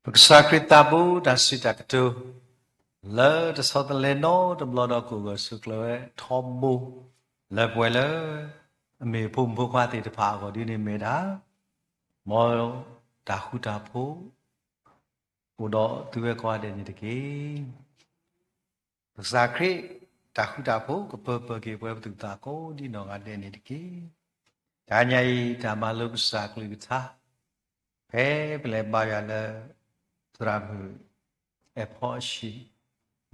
ပကစၢ်ခရံာ်သးဘိတၢ်စံးတၢ်ကတိၤ လၢတဆီတလဲနီတဘျီဒီး ကအိၣ်ဂၢၢ်ဆိးကျၢၤဝဲထီဘိ လၢပဝဲလၢ အမ့ၢ်ဖိမုၣ်ဖိခွါသ့ၣ်တဖၣ်အဂီၢ်ဒ်န့ၣ်မ့ၢ်ဒၣ်, မ်တၢ်ဃူတၢ်ဖိး အိၣ်ဒီးသုဝဲကိးဂၤဒဲးန့ၣ်တက့ၢ်. ပကစၢ်ခရံာ်တၢ်ဃူတၢ်ဖိး ကပၢၤပၢၤက့ၤပဝဲပသူၣ်ပသးကိးဒ်နီၢ်ဂၤဒဲးန့ၣ်တက့ၢ်. တဟါညါအံၤ တၢ်မၤလိကစၢ်အကလုၢ်ကထါ ဖဲပလဲၤဘါယွၤလၢ သရၣ်မုၣ်အဲၣ်ဖီအဟံၣ်,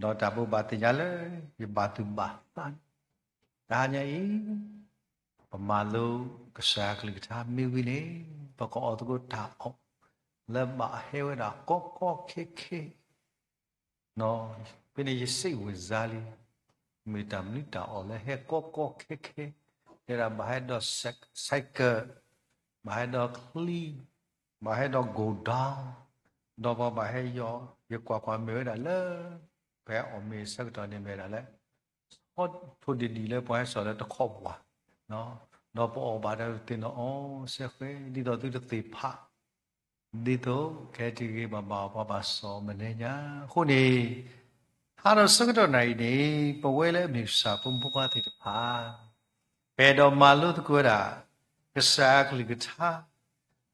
ဒီးတၢ်ဘိးဘၣ်သ့ၣ်ညါလၢ ယဘၣ်သူၣ်ဘၣ်သးန့ၣ်, တဟါညါအံၤ ပမၤလိကစၢ်အကလုၢ်ကထါမ့ၢ်ဝံၤန့ၣ် ပကအီၣ်သကိးတၢ်အီၣ် လၢဘၣ်ဟဲဝဲဒၣ်ကီကီခဲခဲ ဖဲန့ၣ်ယစ့ၣ်ဝံၤစါလံ, မ့ၢ်တၢ်မနုၤတၢ်အီၣ်လၢဟဲကီကီခဲခဲ, တဲဒၣ်ဘၣ်ဟဲဒီး cycle, ဘၣ်ဟဲဒီးချံ, ဘၣ်ဟဲဒီး go down, ဒီးပှၤဘၣ်ဟဲယီၤ, ယကွၢ်ကွၢ်မ့ၢ်ဝဲဒၣ်လၢ ပှၤဟဲအီၣ်မ့ၤအဆၢကတီၢ်န့ၣ်မ့ၢ်ဝဲဒၣ်လၢ ထိၣ်ဒံၣ်ဒံၣ်လၢပှၤဟဲစိာ်လၢတခီပှၤ, ဒီးပအီၣ်ဘၣ်ဒီးသ့ၣ်နီၣ်အီၤစဲဃဲ ဒ်သိးသုတသ့ၣ်ဖး ဒ်သိးခဲတဂ့ၤဘၣ်ဘၣ်အီၤပှၤဘၣ်စီၣ်မနုၤညါ. အဃိန့ၣ် ဟါဒီးဆၢကတီၢ်နၤအံၤန့ၣ် ပဝဲလၢအမ့ၢ်ကစၢ်ဖိမုၣ်ဖိခွါသ့ၣ်တဖၣ် ပအဲၣ်ဒိးမၤလိသကိးဝဲဒၣ် ကစၢ်အကလုၢ်ကထါ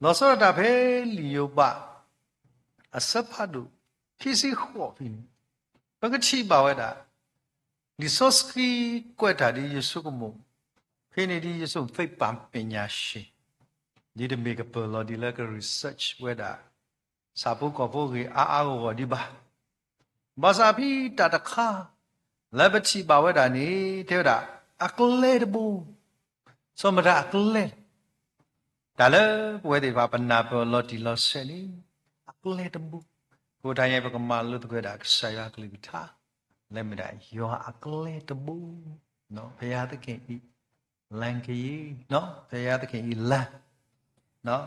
လီၤဆီဒၣ်တၢ်ဖဲလံာ်ယိၤဘး အဆၢဖးဒိၣ် ခံဆံဃိးဖဲန့ၣ် ပကထံၣ်ဘၣ်ဝဲဒၣ် လံာ်စီဆှံကွဲးတၢ်ဒ်ယဆိကမိၣ်, ဖဲန့ၣ်ဒ်ယဆိကမိၣ် သိပ္ပံပညာရှင် ဒ်တမ့ၢ်ကပၢၢ်လီၤဒ်လၢက research ဝဲဒၣ် ဆၣ်ဖိကီၢ်ဖိဂ့ၢ်အါအါဂီၢ်ဂီၢ်ဒံးဘၣ်. ဘၣ်ဆၣ်ဖဲတၢ်တခါ လၢပထံၣ်ဘၣ်ဝဲဒၣ်န့ၣ် တဲဝဲဒၣ် အကျဲတဘိ စီၤမတၤအကျဲ တၢ်လၢပဝဲသ့ၣ်တဖၣ်ပနၢ်ပၢၢ်လီၤတံၢ်လီၤဆဲးန့ၣ် အကျဲတဘိ. အဃိတဟါညါအံၤ ပကမၤလိသကိးဝဲဒၣ်ကစၢ်ယွၤအကလုၢ်ကထါ လၢမ့ၢ်ဒၣ်ယွၤအကျဲတဘိ, ဘုရားသခင်၏ လမ်းခရီး, ဘုရားသခင် လမ်း,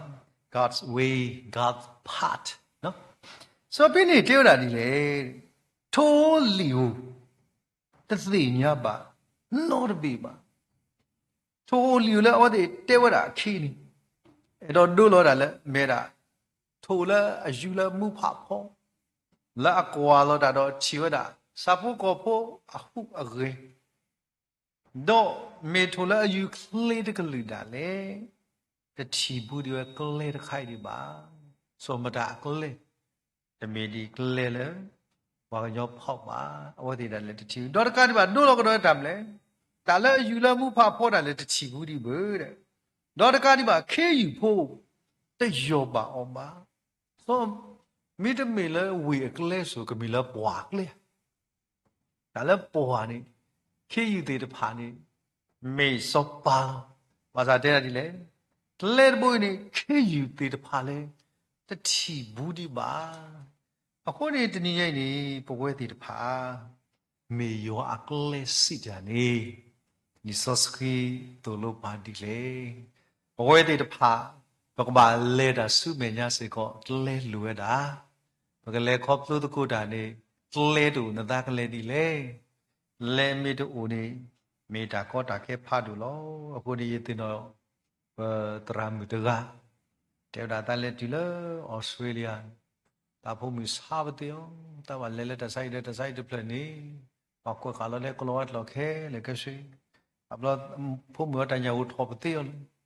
God's way, God's path. စီၤပ့းတရူးတဲဝဲဒၣ်ဒ်လဲၣ်, ထိၣ်ဧိၤလံာ်ဧိၤ တသ့ၣ်ညါဘၣ်နီတဘ့ၣ်ဘၣ်. ထိၣ်ဧိၤလံာ်ဧိၤလၢအဝဲသ့ၣ်တဲဝဲဒၣ်အခံန့ၣ် အဲၣ်ဒိးဒိလီၤဝဲဒၣ်လၢမ့ၢ်ဝဲဒၣ် ထိၣ်လၢအယူၤလၢမူဖးဖီ လၢအကွၢ်လီၤတၢ်ဒီးထံၣ်ဝဲဒၣ် ဆၣ်ဖိကီၢ်ဖိအဟူးအဂဲၤ ဒီးမ့ၢ်ထိၣ်လၢအယူၤချ့တကလုာ်ဒၣ်လဲာ် တထံၣ်ဘူးဒံးဝဲကျဲတခါအံၤဒံးဘၣ်. စီၤမတၤအကျဲ တမ့ၢ်ဒ်ကျဲလၢ ပှၤကညီဖီၣ်ဘၣ်. အဝဲသ့ၣ်ဒၣ်လဲာ်တထံၣ်ဘူး ဒီးတကးဒံးဘၣ် ဒိလီၤကဒီးတၢ်မနုၤလဲၣ်, တၢ်လၢအယူၤလၢမူဖးဖီဒၣ်လဲာ်တထံၣ်ဘူးဒံးဘၣ်ဒီး ဒီးတကးဒံးဘၣ် ခ့ယုၢ်ဖိ တယီၢ်ဘၣ်အီၤဘၣ်. မ့တမ့ၢ်လၢဝ့ၢ်အကျဲစိၤ ကမ့ၢ်လၢပှၢ်အကျဲ တၢ်လၢပှၢ်န့ၣ် ခ့ယုၢ်သ့ၣ်တဖၣ်န့ၣ် မ့ၢ်စီၤပၤလီၤ. ဘၣ်ဆၣ်တဲဒၣ်ဒ်လဲၣ်, ကျဲတဘိအံၤန့ၣ် ခ့ယုၢ်သ့ၣ်တဖၣ်လၢ တထံၣ်ဘူးဒံးဘၣ်. အဃိန့ၣ် တနံၤညါအံၤန့ၣ် ပဝဲသ့ၣ်တဖၣ် မ့ၢ်ယွၤအကျဲစံးတၢ်န့ၣ် လံာ်စီဆှံသိၣ်လိပှၤဒ်လဲၣ်. ပဝဲသ့ၣ်တဖၣ် ပကဘၣ်လဲၤတၢ်ဆူမဲာ်ညါစ့ၢ်ကီး ကျဲလိၣ်ဝဲဒၣ်. ပကလဲၤခီဖျိသကိးတၢ်န့ၣ် ကျဲတအိၣ် နသးကလဲၤဒ်လဲၣ်. ကျဲမ့ၢ်တအိၣ်န့ၣ် မ့ၢ်တၢ်ကီတၢ်ခဲဖးဒိၣ်လီၤ. အဃိန့ၣ် ယသ့ၣ်နီၣ် ပသရၣ်မုၣ်တဂၤ တဲဝဲဒၣ် သးလဲၤတုၤလၢအီစထြ့လယါ သးဖိမုၣ်ဆါပသ့ၣ်အီၤ, သးဘၣ်လဲၤလၢတၢ်ဆါဟံၣ်ဒီးတၢ်ဆါဟံၣ်တဖျၢၣ်န့ၣ် ပှၤကွဲးဃာ်လီၤလၢကလီၤဝါကျိာ်ခဲလၢာ်ခဲဆ့, အဘျီ ဖိမုၣ်အီၤတၢ်ညၣ်ဧိၤထီၣ်ပသ့ၣ်အီၤလံ.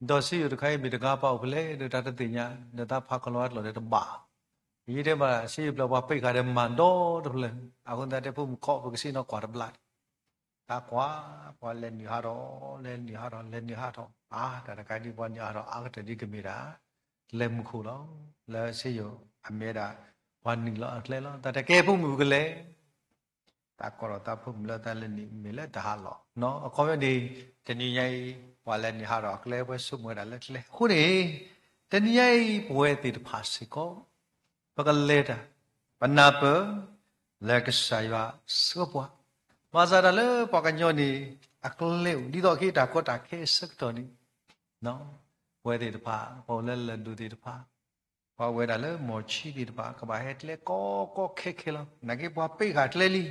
ဒီးစ့ယိၤတခါအံၤမ့ၢ်တဂၤပာ်အိၣ်ဖဲလဲၣ်ဒီး တၢ်တသ့ၣ်ညါ, ဒီးသးဖးကလီၤဝါကျိာ်ဒီးတဘၣ်. ယတဲဘၣ် စ့ယိၤဖျၢၣ်ပှၤပ့းဃာ်ဒီးမၤဒီတဖျၢၣ်, အဃိသတးတဲဖိမုၣ်ခီ ပကစ့နီၣ်ကွၢ်တဘျီ တၢ်ကွၢ်, ပှၤလဲၤနုာ်ဟးထီၣ်, လဲၤနုာ်ဟးထီၣ်, လဲၤနုာ်ဟးထီၣ်, အါ တၢ်တခါဒ်ပှၤနုာ်ဟးထီၣ်အါကတၢၢ်ဒ်ကမ့ၢ်ဒၣ် ကျဲမုၢ်ခိၣ်လီၤ. လၢစ့ယိၤအမ့ၢ်ဒၣ် ပှၤနုာ်လီၤအကျဲလီၤ. တၢ်တကဲဖိမုၣ်ကလဲၤ တၢ်ကီထီၣ်သးဖိမုၣ်လၢတၢ်လဲၤနုာ်မ့ၢ်လၢတၢ်ဟးလီၢ်, အခီပညီန့ၣ် တနံၤညါအံၤ ပှၤလဲၤနုာ်ဟးထီၣ်အကျဲ ပှၤဆိကမိၣ်ဝဲဒၣ်လၢကျဲ. အဃိန့ၣ် တနံၤညါအံၤ ပဝဲသ့ၣ်တဖၣ်စ့ၢ်ကီး ပကလဲၤတၢ် ပနၢ်ပၢၢ် လၢကစၢ်ယွၤဆှၢပှၤ, ဘၣ်ဆၣ်တၢ်လၢပှၤကညီန့ၣ် အကျဲအိၣ် ဒ်သိးက့ၤတၢ်ကီတၢ်ခဲအဆၢကတီၢ်န့ၣ် ပဝဲသ့ၣ်တဖၣ် ပှၤအိၣ်လၢလၢၢ်ဒိၣ်သ့ၣ်တဖၣ် ပှၤအိၣ်ဝဲဒၣ်လၢမီၢ်ဆံးသ့ၣ်တဖၣ် ကဘၣ်ဟဲကျဲကီကီခဲခဲလီၤ. နာ်က့ပှၤပ့းဃာ်ကျဲလံ,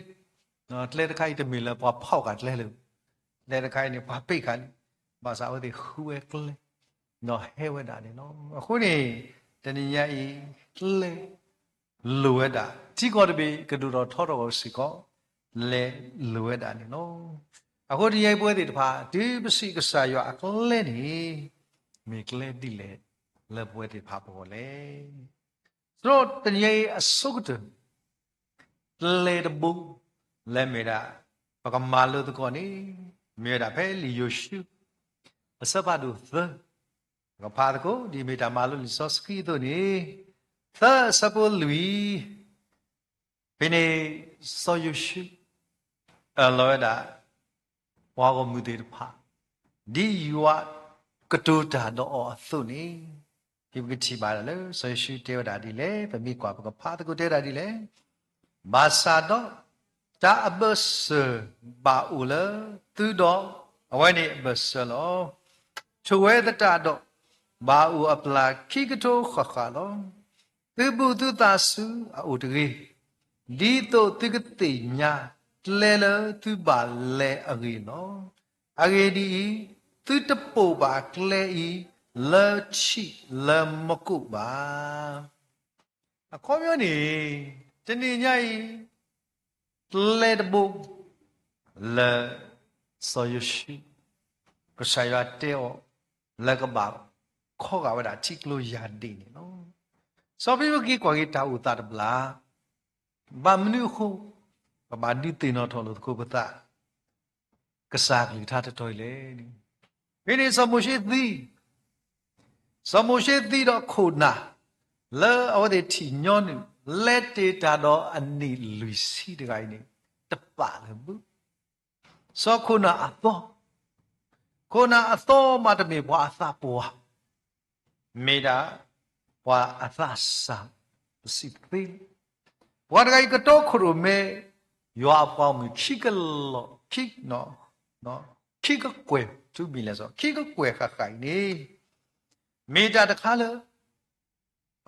ကျဲတခါအံၤတမ့ၢ်လၢပှၤဖီၣ်ဃာ်ကျဲလၢၤ, ကျဲတခါအံၤန့ၣ် ပှၤပ့းဃာ်လံ, ဘၣ်ဆၣ်အဝဲသ့ၣ်ဃုဝဲကျဲ ဒီးဟဲဝဲဒၣ်န့ၣ်လီၤ. အဃိန့ၣ် တနံၤညါအံၤ ကျဲလိာ်ဝဲဒၣ်, ထံကီၢ်တဘ့ၣ်ကဒိၣ်ထီၣ်ထီထီၣ်စ့ၢ်ကီး ကျဲလိာ်ဝဲဒၣ်န့ၣ်လီၤ. အဃိတနံၤညါအံၤပဝဲသ့ၣ်တဖၣ် တုၤပစံးကစၢ်ယွၤအကျဲန့ၣ် မ့ၢ်ကျဲဒ်လဲၣ်လၢပဝဲသ့ၣ်တဖၣ်အဂီၢ်လဲၣ်. ဒီးတနံၤညါအံၤအဆိကတၢၢ် ကျဲတဘိ လၢမ့ၢ်ဒၣ် ပကမၤလိသကိးန့ၣ် မ့ၢ်ဝဲဒၣ်ဖဲလံာ်ယိၤၡူ အဆၢဖးဒိၣ်သၢ, ပကဖးသကိး ဒ်မ့ၢ်တၢ်မၤလိလံာ်စီဆှံအသိးန့ၣ်, သၢအဆၢဖိလွံၢ်, ဖဲန့ၣ် စီၤယိၤၡူ အၢၣ်လီၤဝဲဒၣ် ပှၤဂီၢ်မုၢ်သ့ၣ်တဖၣ် ဒ်ယွၤကတိၤတၢ်ဒီးအီၤအသိးန့ၣ်, ဒ်ပကထံၣ်ဘၣ်ဒၣ်လၢ စီၤယိၤၡူတဲဝဲဒၣ်ဒ်လဲၣ်, ပမ့ၢ်ကွၢ်ပကဖးသကိးတဲဝဲဒၣ်ဒ်လဲၣ်, ဘၣ်ဆၣ်ဒီး တၢ်အဘၢၣ်စၢၤဘၣ်အိၣ်လၢသုဒီး, အဝဲန့ၣ်အဘၢၣ်စၢၤလီၤ. ထိၣ်ဝဲသတးဒီး ဘၣ်အိၣ်အပျၢ်ခံကထိဃၣ်ဃၣ်လီၤ. သုဘူၣ်သုသးဆူအအိၣ်တဂ့ၤ, ဒ်သိးသုကသ့ၣ်ညါကျဲလၢသုဘၣ်လဲၤအဂ့ၢ်လီၤ. အဂ့ၢ်ဒ်အံၤ, သုတပိာ်ဘၣ်ကျဲအံၤ လၢထံးလၢမူခိၣ်ဘၣ်. အခီပညီန့ၣ် တနံၤညါအံၤ ကျဲတဘိ လၢ စီၤယိၤၡူ ကစၢ်ယွၤတဲအီၤ လၢကဘၣ်ခီဂာ်ဝဲဒၣ်ထံကျိယၢ်ဒ့ၣ်န့ၣ်လီၤ. စီၤပ့းတရူးက့ၤကွၢ်က့ၤတၢ်အိၣ်သးတဘျီ, ဘၣ်မနုၤအဃိ ပဘၣ်ဒုးသ့ၣ်နီၣ်ထီၣ်လိာ်သကိးပသး ကစၢ်အကလုၢ်ကထါတတီၤအံၤလဲၣ်န့ၣ်, ဖဲန့ၣ်စီၤမိၤၡ့သံ, စီၤမိၤၡ့သံဒီးခိၣ်နၢ် လၢအဝဲသ့ၣ်ထံၣ်ညီနုၢ် လဲၤတ့ၢ်တၢ်ဒီးအနံၣ်လွံၢ်ဆံတဂၤအံၤန့ၣ် တပာ်လၢၤဘၣ်. စီၤခိၣ်နၢ်အသီ, ခိၣ်နၢ်အသီမးတမ့ၢ်ပှၤအသးပှၢ် မ့ၢ်ဒၣ် ပှၤအသးစၢ် ပစံးသ့, ပှၤတဂၤအံၤကတီခိၣ်ရိၣ်မဲ ယွၤအပှၤဂီၢ်မုၢ်ခံကလီၢ်, ခံကကွဲၢ် ထူမံၤလဲၣ်စီၤ ခံကကွဲၢ်ဃၣ်ဃၣ်အံၤန့ၣ် မ့ၢ်တၢ်တခါလၢ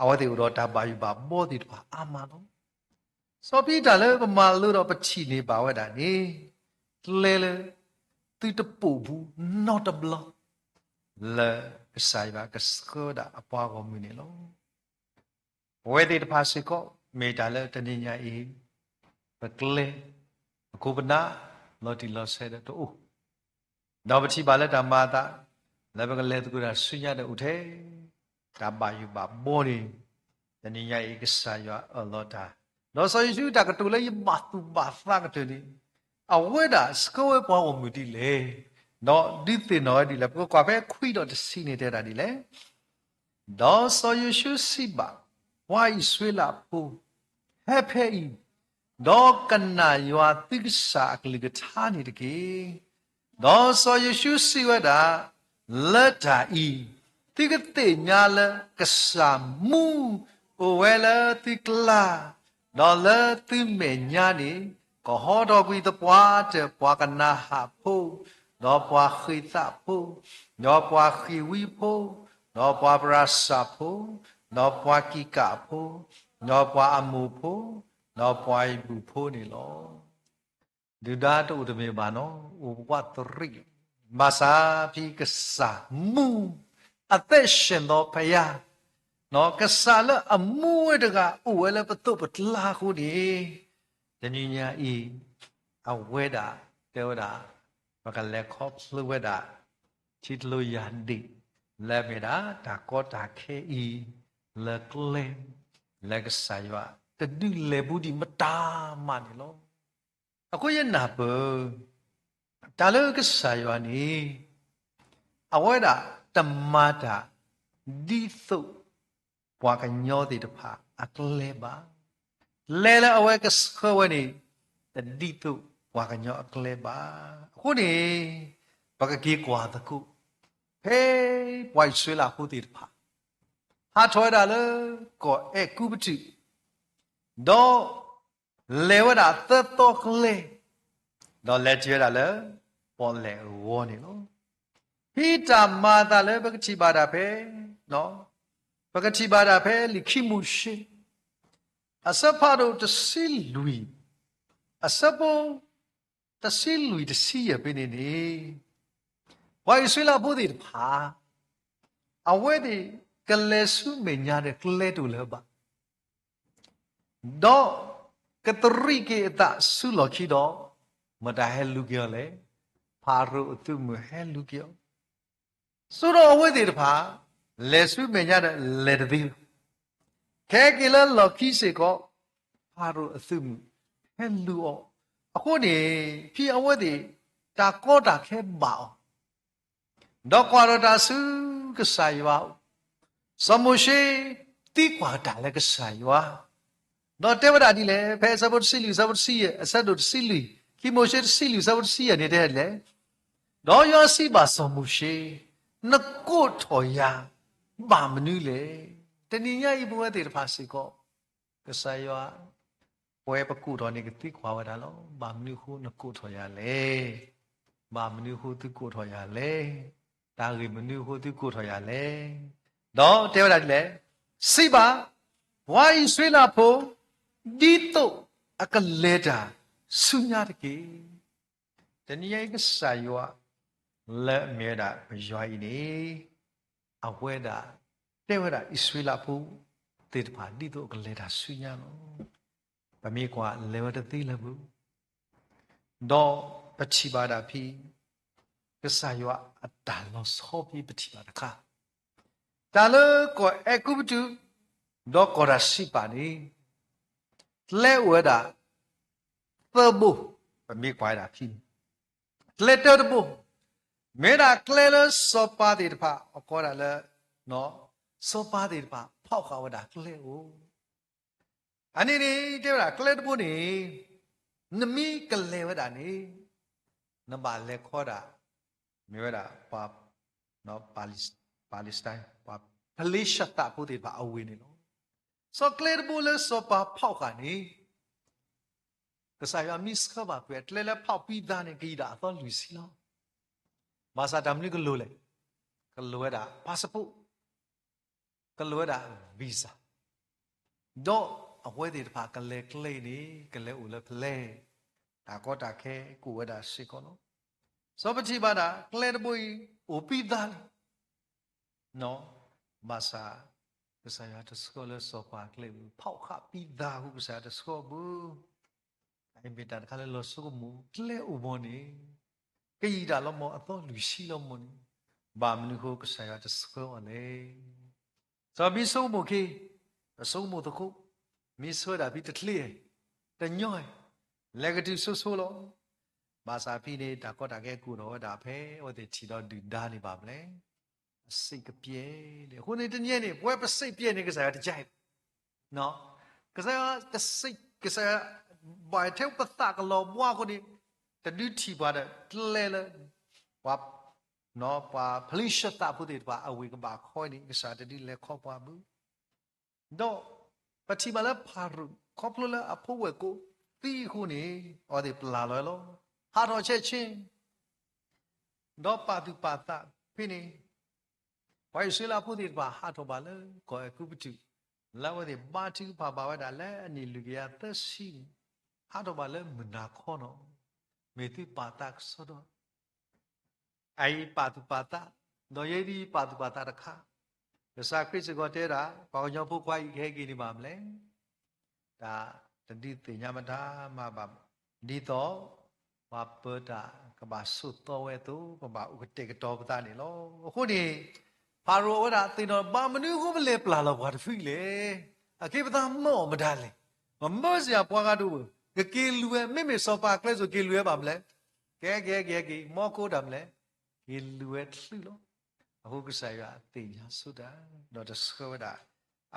အဝဲသ့ၣ်အိၣ်ဒီးတၢ်ဘၣ်ယိၣ်ဘၣ်ဘီသ့ၣ်တဖၣ်အါမးလီၤ. စီၤပ့းတရူးလၢပမၤလိဒီးပထံၣ်န့ၢ်ဘၣ်ဝဲဒၣ်န့ၣ် ကျဲလၢ သုတပိာ်ဘူးနီတဘျီ လၢကစၢ်ယွၤကဆှၢဝဲဒၣ်အပှၤဂီၢ်မုၢ်န့ၣ်လီၤ. ပဝဲသ့ၣ်တဖၣ်စ့ၢ်ကီး မ့ၢ်တၢ်လၢတနံၤညါအံၤ ပကျဲ ပခိၣ်ပနၢ် လီၤတံၢ်လီၤဆဲးဒီးတအိၣ်, ဒီးပထံၣ်ဘၣ်လၢတၢ်မၤအသး လၢပကလဲၤသကိးတၢ်ဆူညါဒီးအိၣ်ထဲ တၢ်ဘၣ်ယိၣ်ဘၣ်ဘီန့ၣ် တနံၤညါအံၤကစၢ်ယွၤအၢၣ်လီၤတၢ်, ဒီးစီၤယိၤၡူတၢ်ကတိၤလၢယဘၣ်သူၣ်ဘၣ်သးကတၢၢ်န့ၣ် အဝဲဒၣ်ဆှၢဝဲပှၤဂီၢ်မုၢ်ဒ်လဲၣ်, ဒီးဒုးသ့ၣ်နီၣ်ဝဲဒ်လဲၣ်, ပကကွၢ်ဖဲခွံဒီးတဆံန့ၣ်တဲဒၣ်ဒ်လဲၣ် ဒီးစီၤယိၤၡူစံးဘၣ် ပှၤအံၣ်စရ့လးဖိ, ဟဲဖဲအံၤ, ဒီးကနၣ်ယွၤသုကစၢ်အကလုၢ်ကထါန့ၣ်တက့ၢ်. ဒီးစီၤယိၤၡူစံးဝဲဒၣ်, လၢတၢ်အံၤ, သုကသ့ၣ်ညါလၢကစၢ်မူအိၣ်ဝဲလၢသုကျါ, ဒီးလၢသုမဲာ်ညါန့ၣ် ကဟီထီၣ်ကွံာ်သပှၢ်တၢၢ်ပှၤကနၤဧၣ်ဖိ, ဒီးပှၤဃ့းသးဖိ, ဒီးပှၤဃ့းဝံဖိ, ဒီးပှၤပရၤၡၢၣ်ဖိ, ဒီးပှၤကံးကၣ်ဖိ, ဒီးပှၤအမိၣ်ဖိ, ဒီးပှၤဧ့ၤဘြံၤဖိန့ၣ်လီၤ. ဒုၣ်ဒါတအိၣ်တမ့ၢ်ဘၣ်နီၤ, အိၣ်ပှၤသရံး, ဘၣ်ဆၣ်ဖဲကစၢ်မူ အသက်ရှင်သောဘုရား, ကစၢ်လၢအမူဝဲတဂၤအိၣ်ဝဲလၢပသိးပကျါအဃိန့ၣ်, တနံၤညါအံၤ အဝဲဒၣ်တဲဝဲဒၣ် ပကလဲၤခီဖျိဝဲဒၣ် ထံကျိယၢ်ဒ့ၣ် လၢအမ့ၢ်ဒၣ်တၢ်ကီတၢ်ခဲအံၤ လၢကျဲ လၢကစၢ်ယွၤတဒုးလဲၤဘူးဒံးမတၤမးန့ၣ်လီၤ. အဃိယနၢ်ပၢၢ် တၢ်လၢကစၢ်ယွၤန့ၣ် အဝဲဒၣ်တမၤတၢ် ဒ်သိးပှၤကညီသ့ၣ်တဖၣ်အကျဲဘၣ်. ကျဲလၢအဝဲကဆှၢဝဲန့ၣ် တဒ်သိးပှၤကညီအကျဲဘၣ်. အဃိန့ၣ် ပကက့ၤကွၢ်သကိး ဖဲပှၤအံၣ်စရ့လးဖိသ့ၣ်တဖၣ် ဟးထီၣ်ဝဲဒၣ်လၢကီၢ်အဲၤကူပတူး ဒီးလဲၤဝဲဒၣ်သၢသီကျဲ ဒီးလဲၤတုၤဝဲဒၣ်လၢ ပီၣ်လဲၣ်အဂီၢ်န့ၣ်လီၤ. ဖဲတၢ်မၤအသးလၢပကထံၣ်ဘၣ်ဒၣ်ဖဲ ပကထံၣ်ဘၣ်ဒၣ်ဖဲလံာ်ခံမိၤၡ့ အဆၢဖးဒိၣ်တဆံလွံၢ် အဆၢဖိ တဆံလွံၢ်တဆံယဲၢ်ဖဲန့ၣ်န့ၣ် ပှၤအံၣ်စရ့လးဖိသ့ၣ်တဖၣ် အဝဲသ့ၣ် ကလဲၤဆူမဲာ်ညါဒီးကျဲတအိၣ်လၢၤဘၣ်. ဒီးကတရံးက့ၤအသးဆူလီၢ်ခံဒီး, မတၤဟဲလူၤက့ၤအီၤလဲၣ်. ဖၤရိၤအသုးမုၢ်ဟဲလူၤက့ၤအီၤ. ဆိဒီးအဝဲသ့ၣ်တဖၣ် လဲၤဆူမဲာ်ညါဒီးလဲၤတသ့လၢၤ. ခဲက့ၤလၢလီၢ်ခံစ့ၢ်ကီး, ဖၤရိၤအသုးမုၢ်ဟဲလူၤအီၤ. အဃိန့ၣ် ဖဲအဝဲသ့ၣ် တၢ်ကီတၢ်ခဲဘၣ်အီၤ ဒီးကွၢ်ထီၣ်တၢ်ဆူကစၢ်ယွၤ, စီၤမိၤၡ့သံကွၢ်တၢ်လၢကစၢ်ယွၤ, ဒီးတဲဝဲဒၣ်ဒ်လဲၣ်, ဖဲအဆၢဖိတဆံလွံၢ် အဆၢဖိတဆံယဲၢ်, အဆၢဒိၣ်တဆံလွံၢ်, ခံမိၤၡ့တဆံလွံၢ် အဆၢဖိတဆံယဲၢ်န့ၣ်တဲဒ်လဲၣ်, ဒီးယွၤစံးဘၣ်စီၤမိၤၡ့, နကိးထီၣ်ယၤဘၣ်မနုၤလဲၣ်. တနံၤညါအံၤပဝဲသ့ၣ်တဖၣ်စ့ၢ်ကီး ကစၢ်ယွၤ ပဝဲပကိးထီၣ်န့ၣ် ကသံကွၢ်ဝဲဒၣ်လီၤ. ဘၣ်မနုၤအဃိနကိးထီၣ်ယၤလဲၣ်. ဘၣ်မနုၤအဃိသုကိးထီၣ်ယၤလဲၣ်. တၢ်ဂ့ၢ်မနုၤအဃိသုကိးထီၣ်ယၤလဲၣ်. ဒီးတဲဝဲဒၣ်ဒ်လဲၣ်, စံးဘၣ်ပှၤအံၣ်စရ့လးဖိ ဒ်သိးအကလဲၤတၢ်ဆူညါတက့ၢ်. တနံၤညါအံၤကစၢ်ယွၤ လၢအမ့ၢ်ဝဲဒၣ်ပယွၤအံၤန့ၣ် အဝဲဒၣ်တဲဝဲဒၣ်အံၣ်စရ့လးဖိသ့ၣ်တဖၣ် ဒ်သိးအကလဲၤတၢ်ဆူညါလီၤ. ပမ့ၢ်ကွၢ်လဲၤဝဲတသ့လၢၤဘၣ်. ဒီးပထံၣ်ဘၣ်ဒၣ်ဖဲ ကစၢ်ယွၤအတၢ်လီၤဆီဖဲပထံၣ်ဘၣ်တခါ, တၢ်လၢကီၢ်အဲၤကူပတူး ဒီးကီၢ်တၢ်စံးပာ်န့ၣ် ကျဲအိၣ်ဝဲဒၣ်သၢဘိ, ပမ့ၢ်ကွၢ်ဝဲဒၣ်ဖဲန့ၣ် ကျဲတၢတဘိ, မ့ၢ်ဝဲဒၣ်ကျဲလၢစီၤပၤသ့ၣ်တဖၣ် အကိးဒၣ်လၢ စီၤပၤသ့ၣ်တဖၣ် ဖီၣ်ဃာ်ဝဲဒၣ်ကျဲအိၣ်. အန့ၣ်န့ၣ် တဲဝဲဒၣ်ကျဲတဘိန့ၣ် နမ့ၢ်ကလဲၤဝဲဒၣ်န့ၣ် နဘၣ်လဲၤခီဒၣ် မ့ၢ်ဝဲဒၣ်ပှၤ Palestine, ပှၤဖလ့ၡသးဖိသ့ၣ်တဖၣ်အဝ့ၢ်န့ၣ်လီၤ. စီၤကျဲတဘိလၢစီၤပၤဖီၣ်ဃာ်န့ၣ် ကစၢ်ယွၤမ့ၢ်ဆှၢဘၣ်ကွံာ်အကျဲလၢဖီၣ်ပံသါန့ၣ် ကယံာ်ဒၣ်အသီလွံၢ်ဆံလီၤ. ဘၣ်ဆၣ်တၢ်မနုၤကလိၤလဲၣ်, ကလိၤဝဲဒၣ် passport, ကလိၤဝဲဒၣ် visa, ဒီးအဝဲသ့ၣ်တဖၣ်ကလဲၤကျဲအံၤန့ၣ် ကလဲၤအိၣ်လၢဖဲလဲၣ်, တၢ်ကီတၢ်ခဲကအိၣ်ဝဲဒၣ်စ့ၢ်ကီးလီၤ. စီၤပထံၣ်ဘၣ်ဒၣ် ကျဲတဘိအံၤ အိၣ်ပံသါလံ ဘၣ်ဆၣ် ကစၢ်ယွၤတဆှၢလၢစီၤပၤကျဲဘၣ်, ဖီၣ်ဃာ်ပံသါအဃိ ကစၢ်ယွၤတဆှၢဘၣ်. အအံၤမ့ၢ်တၢ်တခါလၢလီၤဆိကမိၣ်, ကျဲအိၣ်ဘီန့ၣ် ကယံာ်ဒၣ်လီၤမၢ် အသီလွံၢ်ဆံလီၤမၢ်န့ၣ်, ဘၣ်မနုၤအဃိကစၢ်ယွၤတဆှၢအီၤလဲၣ်. စီၤမ့ၢ်ဆိကမိၣ်က့ၤ, ပဆိကမိၣ်သကိး, မ့ၢ်ဆှၢဒၣ်ဖဲတချ့, တညီ, လဲၤကတုၤဆိဆိလီၤ. ဘၣ်ဆၣ်ဖဲန့ၣ် တၢ်ကီတၢ်ခဲကအိၣ်ထီၣ်ဝဲဒၣ်ဖဲ အဝဲသ့ၣ်ထံၣ်ဒီးဒုၣ်ဒါန့ၣ်ဘၣ်မလဲၣ်. အစ့ၣ်ကပျဲၢ်န့ၣ် အဃိန့ၣ်တနံၤန့ၣ် ပဝဲပစ့ၣ်ပျဲၢ်န့ၣ် ကစၢ်ယွၤတကဲ, ကစၢ်ယွၤတစ့ၣ်, ကစၢ်ယွၤ ဘၣ်ထဲပသးကလီၤဘှါအဃိန့ၣ် တဒုးထံၣ်ပှၤဒီး ကျဲလၢ ပှၤ ပှၤဖလ့ၡသးဖိသ့ၣ်တဖၣ် အဝ့ၢ်ကဘၣ်ခီန့ၣ် ကစၢ်တဒုးလဲၤခီပှၤဘၣ်. ဒီးပထံၣ်ဘၣ်လၢဖၤရိၤ ခီဖျိလၢအဖိဝဲၢ်ကိးသံအဃိန့ၣ် အဝဲသ့ၣ်ပျၢ်လီၤလီၤ, ဟးထီၣ်ဆဲးဆ့ ဒီးပာ်သူၣ်ပာ်သးဖဲန့ၣ်, ပှၤအံၣ်စရ့လးဖိသ့ၣ်တဖၣ်ဟးထီၣ်ဘၣ်လၢကီၢ်အဲၤကူပတူး, လၢအဝဲသ့ၣ်ဘါထုကဖၣ်ဘၣ်ဝဲဒၣ်လၢအနံၣ်လွံၢ်ကယၤသၢဆံန့ၣ်, ဟးထီၣ်ဘၣ်လၢမုၢ်နၤခီနီၤ, မ့ၢ်သုပာ်သးကဆှီဒီး အအံၤပာ်သူၣ်ပာ်သး, ဒီးယဲဒၣ်ပာ်သူၣ်ပာ်သးတခါ, ကစၢ်ခရံာ်စ့ၢ်ကီးတဲဝဲဒၣ် ပှၤကညီဖိခွါအံၤကဟဲက့ၤန့ၣ်ဘၣ်မလဲၣ်. တၢ်တဒုးသ့ၣ်ညါမတၤမၤဘၣ်, ဒ်သိး ပှၤပၢၤတၢ်ကဘၣ်ဆိးသီဝဲအသိး ပဘၣ်အိၣ်ကတဲာ်ကတီၤပသးန့ၣ်လီၤ. အဃိန့ၣ် ဖၤရိၤအဝဲဒၣ်သ့ၣ်နီၣ် ဘၣ်မနုၤအဃိပလဲၤပျၢ်လီၤပှၤတဖုလဲၣ်. အက့ပသးမၢအီၤမတၤလဲၣ်. မမၢစ့ၢ်ပှၤဂၤတအိၣ်, ကက့ၤလူၤဝဲ မ့မ့ၢ်စီၤပၤကျဲစိၤက့ၤလူၤဝဲဘၣ်မလဲၣ်. ကဲကဲကဲက့ၤ မီခိတၢ်မလဲၣ်, က့ၤလူၤဝဲတချုးလီၤ. အဃိကစၢ်ယွၤသ့ၣ်ညါဆိတၢ်, ဒီးတဆှၢဝဲဒၣ်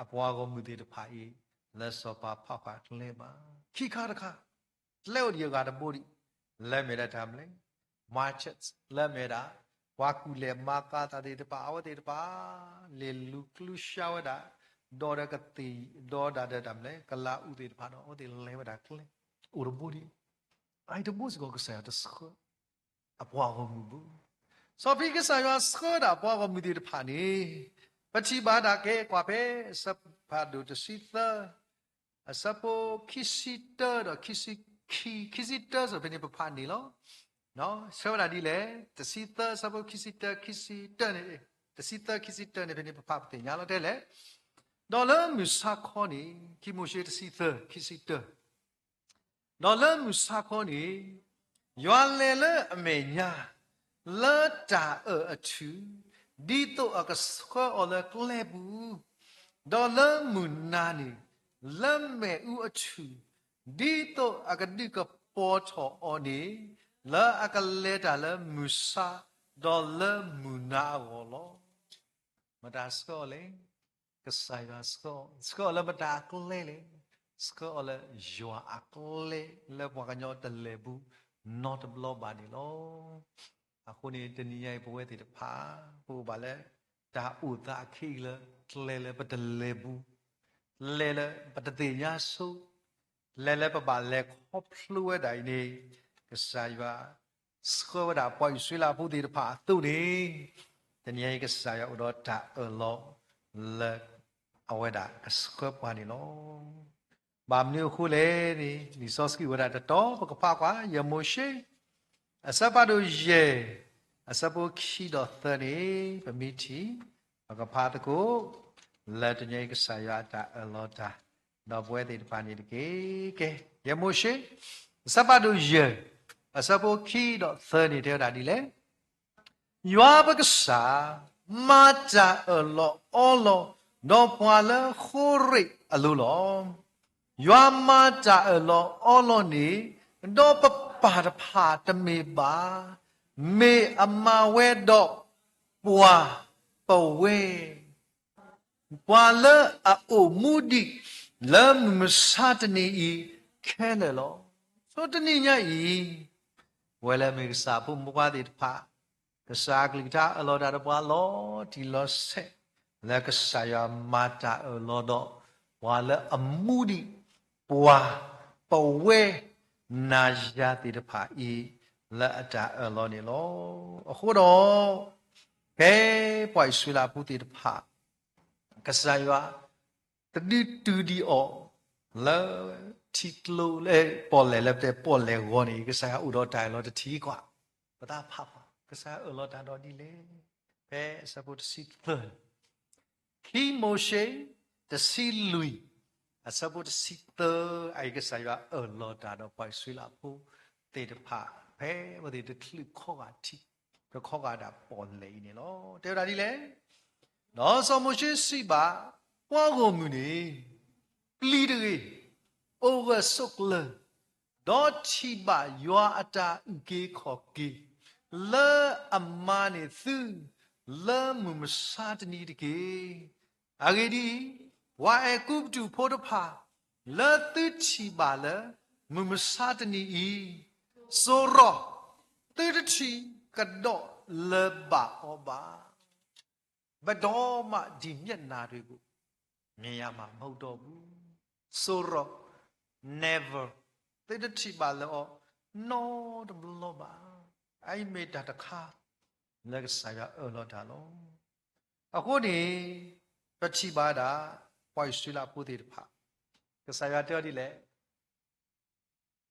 အပှၤဂီၢ်မုၢ်သ့ၣ်တဖၣ်အံၤ လၢစီၤပၤဖီၣ်ဃာ်ကျဲဘၣ်. ခံခါတခါ, ကျဲအိၣ်ဒံးအဂၤတဘိဒံး, လၢမ့ၢ်ဒၣ်တၢ်မလဲၣ်, merchants လၢမ့ၢ်ဒၣ် ပှၤကူၣ်လဲၤမၤကၤသးသ့ၣ်တဖၣ် အဝဲသ့ၣ်တဖၣ် လဲၤလူၤကျူရှါဝဲဒၣ်, ဒီးဒီးကသ့ၣ်, ဒီးဒၣ်ဒီးတၢ်မလဲၣ် ကလၤအူးသ့ၣ်တဖၣ်ဒီး အဝဲသ့ၣ်လဲၤဝဲဒၣ်ကျဲ, အိၣ်တဘိဒံး, အအံၤတဘိစ့ၢ်ကီးကစၢ်ယွၤတဆှၢ အပှၤဂီၢ်မုၢ်ဘၣ်. စီၤပၤကစၢ်ယွၤဆှၢဒၣ်ပှၤဂီၢ်မုၢ်သ့ၣ်တဖၣ်န့ၣ်, ပထံၣ်ဘၣ်ဒၣ်ကဲကွၢ်ဖဲ အဆၢဖးဒိၣ်တဆံသၢ, အဆၢဖိခံဆံတၢဒီးခံဆံခံ, ခံဆံတၢစ့ၢ်ဖဲန့ၣ် ပဖးန့ၣ်လီၤ. ဆၢဝဲဒၣ်ဒ်လဲၣ်, တဆံသၢ အဆၢဖိခံဆံတၢ ခံဆံတၢန့ၣ်, တ တဆံသၢ ခံဆံတၢန့ၣ် ဖဲန့ၣ်ပဖးပသ့ၣ်ညါလီၤတဲလဲၣ်. ဒီးလၢမုၢ်ဆါခီန့ၣ် ခံမိၤၡ့တဆံသၢ ခံဆံတၢ ဒီးလၢမုၢ်ဆါခီန့ၣ် ယွၤလဲၤလၢအမဲာ်ညါ လၢတၢ်အၢၣ်အထူၣ်, ဒ်သိးအကဆှၢအီၤလၢကျဲပူၤ, ဒီးလၢမုၢ်နၤန့ၣ် လၢမ့ၣ်အူအထူၣ်, ဒ်သိးအကဒုးကပီၤထီၣ်အီၤန့ၣ် လၢအကလဲၤတၢ်လၢမုၢ်ဆါ ဒီးလၢမုၢ်နၤအဂီၢ်လီၤ. မတၤဆှၢအီၤလဲၣ်. ကစၢ်ယွၤဆှၢအီၤ, ဆှၢအီၤလၢမတၤအကျဲလဲၣ်. ဆှၢအီၤလၢယွၤအကျဲ လၢပှၤကညီတလဲၤဘူး နီတဘျီဘၣ်န့ၣ်လီၤ. အဃိန့ၣ် တနံၤညါအံၤ ပဝဲသ့ၣ်တဖၣ် ပအိၣ်ဘၣ်လၢ တၢ်အိၣ်သးအခံကလၢာ် ကျဲလၢပတလဲၤဘူး, ကျဲလၢပတသ့ၣ်ညါဆိ, ကျဲလၢပဘၣ်လဲၤခီဖျိဝဲဒၣ်အံၤန့ၣ် ကစၢ်ယွၤ ဆှၢဝဲဒၣ်ပှၤအံၣ်စရ့လးဖိသ့ၣ်တဖၣ်အသိးန့ၣ်, တနံၤအံၤကစၢ်ယွၤအိၣ်ဒီးတၢ်အၢၣ်လီၤလၢ အဝဲဒၣ်ကဆှၢပှၤန့ၣ်လီၤ. ဘၣ်မနုၤအဃိလဲၣ်န့ၣ် လံာ်စီဆှံအိၣ်ဝဲဒၣ်တတီၤ ပကဖးကွၢ် ယဲၢ်မိၤၡ့ အဆၢဖးဒိၣ်ယဲၢ် အဆၢဖိခံဒီးသၢန့ၣ် ပမ့ၢ်ထံၣ် ပကဖးသကိး လၢတနံၤအံၤကစၢ်ယွၤအတၢ်အၢၣ်လီၤတၢ် ဒီးပဝဲသ့ၣ်တဖၣ်န့ၣ်တက့ၢ်. ကဲ, ယဲၢ်မိၤၡ့ အဆၢဖးဒိၣ်ယဲၢ် အဆၢဖိခံဒီးသၢန့ၣ် တဲဝဲဒၣ်ဒ်လဲၣ်. ယွၤပကစၢ် မၤတၢ်အၢၣ်လီၤအီလီၤ ဒီးပှၤလၢဃိရ့းအလိၤလီၤ. ယွၤမၤတၢ်အၢၣ်လီၤအီလီၤန့ၣ် ဒီးပပၢ်တဖၣ်တမ့ၢ်ဘၣ်, မ့ၢ်အမၤဝဲဒီးပှၤပဝဲ ပှၤလၢအအိၣ်မူဒံး လၢမုၢ်မဆါတနံၤအံၤခဲလၢာ်လီၤ. ဆိတနံၤညါအံၤ ပဝဲလၢမ့ၢ်ကစၢ်ဖိမုၣ်ဖိခွါသ့ၣ်တဖၣ် ကစၢ်အကလုၢ်ကထါအၢၣ်လီၤတၢ်ဒီးပှၤလီၤတံၢ်လီၤဆဲး လၢကစၢ်ယွၤမၤတၢ်အၢၣ်လီၤဒီး ပှၤလၢအမူဒံး ပှၤပဝဲ နၤယၤသ့ၣ်တဖၣ်အံၤ လၢအတၢ်အၢၣ်လီၤန့ၣ်လီၤ. အဃိဒီး ဖဲပှၤအံၣ်စရ့လးဖိသ့ၣ်တဖၣ် ကစၢ်ယွၤ တဒုးတုၤဒံးအီၤ လၢထံကျိလၢပီၣ်လဲၣ်လၢပတဲပီၣ်လဲၣ်ဂီၤန့ၣ် ကစၢ်ယွၤအိၣ်ဒီးတၢ်အၢၣ်လီၤတထံၣ်ကွၢ်, ပသးဖးဖီ ကစၢ်ယွၤအၢၣ်လီၤတၢ်ဒီးဒ်လဲၣ်. ဖဲအဆၢဖိတဆံသၢ ခံမိၤၡ့ တဆံလွံၢ် အဆၢဖိတဆံသၢ အအံၤကစၢ်ယွၤအၢၣ်လီၤတၢ်ဒီးပှၤအံၣ်စရ့လးဖိ သ့ၣ်တဖၣ် ဖဲအဝဲသ့ၣ်တချုးခီဂာ်ထံး တခီဂာ်ဒၣ်ပီၣ်လဲၣ်အံၤန့ၣ်လီၤ. တဲဝဲဒၣ်ဒ်လဲၣ်. ဒီးစီၤမိၤၡ့စံးဘၣ် ပှၤဂီၢ်မုၢ်န့ၣ် ပျံၤတဂ့ၤ, အိၣ်ဂၢၢ်ဆိးကျၢၤ, ဒီးထံၣ်ဘၣ်ယွၤအတၢ်အုၣ်က့ၤခီၣ်က့ၤ လၢအမၤန့ၢ်သု လၢမုၢ်မဆါတနံၤတက့ၢ်. အဂ့ၢ်ဒ်အံၤ, ပှၤအဲၤကူပတူးဖိတဖၣ် လၢသုထံၣ်ဘၣ်လၢ မုၢ်မဆါတနံၤအံၤ, စိရိၤ သုတထံၣ်ကဒီးလၢၤဘၣ်အီၤဘၣ်. ဘယ်တော့မှ ဒီမျက်နှာတွေကို မြင်ရမှာ မဟုတ်တော့ဘူး. စိရိၤ never သုတထံၣ်ဘၣ်လၢၤအီၤ နီတဘျီဘၣ်. အအံၤမ့ၢ်တၢ်တခါ လၢကစၢ်ယွၤအၢၣ်လီၤတၢ်လီၤ. အဃိန့ၣ် ပထံၣ်ဘၣ်ဒၣ် ပှၤအံၣ်စရ့လးဖိသ့ၣ်တဖၣ် ကစၢ်ယွၤတဲအီၤဒ်လဲၣ်.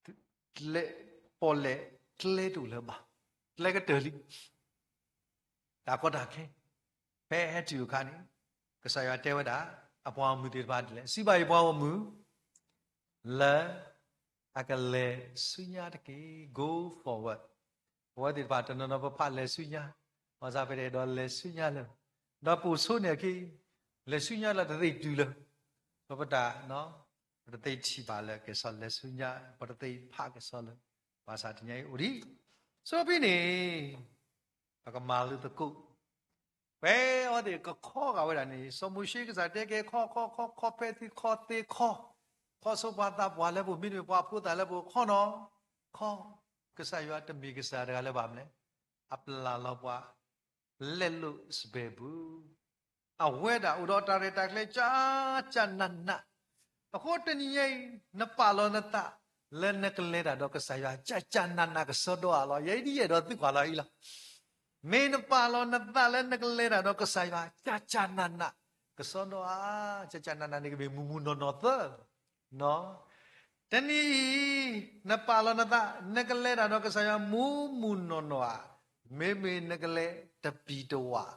ပီၣ်လဲၣ်ကျဲတအိၣ်လၢၤဘၣ်, ကျဲကတၢၢ်လံ. တၢ်ကီတၢ်ခဲ ဖဲဟဲတုၤအခါန့ၣ် ကစၢ်ယွၤတဲဝဲဒၣ် အပှၤဂီၢ်မုၢ်သ့ၣ်တဖၣ်ဒ်လဲၣ်, စံးဘၣ်ယပှၤဂီၢ်မုၢ် လၢအကလဲၤဆူညါတက့ၢ်. Go forward. ပဝဲသ့ၣ်တဖၣ်တနီၤနီၤပဖးလဲၤဆူညါ, ဘၣ်ဆၣ်ဖဲဒီးလဲၤဆူညါလၢၤ, ဒီးပိာ်ဆိန့ၣ်အခံ လဲၤဆူညါလၢတသ့ၣ်တုၤလၢၤ, ဒီးပတၢ် ပတသ့ၣ်ထံၣ်ဘၣ်လၢကဲၤဆီလဲၤဆူညါ, ပတသ့ၣ်ဖးကဲၤဆီလၢၤ, ဘၣ်ဆၣ်တနံၤအံၤအိၣ်ဒံး, ဆိဖဲန့ၣ် ပကမၤလိသကိး ဖဲအဝဲသ့ၣ်ကခီဂာ်ဝဲဒၣ်န့ၣ် စီၤမိၤၡ့ကစၢ်တဲကဲခီခီခီခီ ဖဲသုခီသ့ခီ, ခီဆိပှၤသးပှၢ်လၢပူၤ မ့တမ့ၢ်ပှၤဖိသၣ်လၢပူၤခီနီၤ, ခီ, ကစၢ်ယွၤတမ့ၢ်ကစၢ်တဂၤလၢဘၣ်မနုၤလဲၣ်, အပျၢ်လီၤပှၤ လဲလိာ်စဘဲပူၤ အဝဲဒၣ်အိၣ်ဒီးတၢ်ရဲၣ်တၢ်ကျဲၤ ကၢ်ကၢ်နးနး, အဃိတနံၤညါအံၤ နပာ်လီၤနသး လၢနကလဲၤတၢ်ဒီးကစၢ်ယွၤ ကၢ်ကၢ်နးနးကစီဒီဧါလီၤ. ယဲဒ်ယအဲၣ်ဒိးသံကွၢ်လီၤအံၤလီၤ. မ့ၢ်နပာ်လီၤနသးလၢနကလဲၤတၢ်ဒီးကစၢ်ယွၤ ကၢ်ကၢ်နးနး ကစီဒီဧါ, ကၢ်ကၢ်နးနးန့ၣ်ကမ့ၢ်မုၢ်မုၢ်နီၢ်နီၢ်သၢ, တနံၤအံၤ နပာ်လီၤနသး နကလဲၤတၢ်ဒီးကစၢ်ယွၤမုၢ်မုၢ်နီၢ်နီၢ်ဧါ, မ့မ့ၢ်နကလဲၤတပံၤတဝၣ်,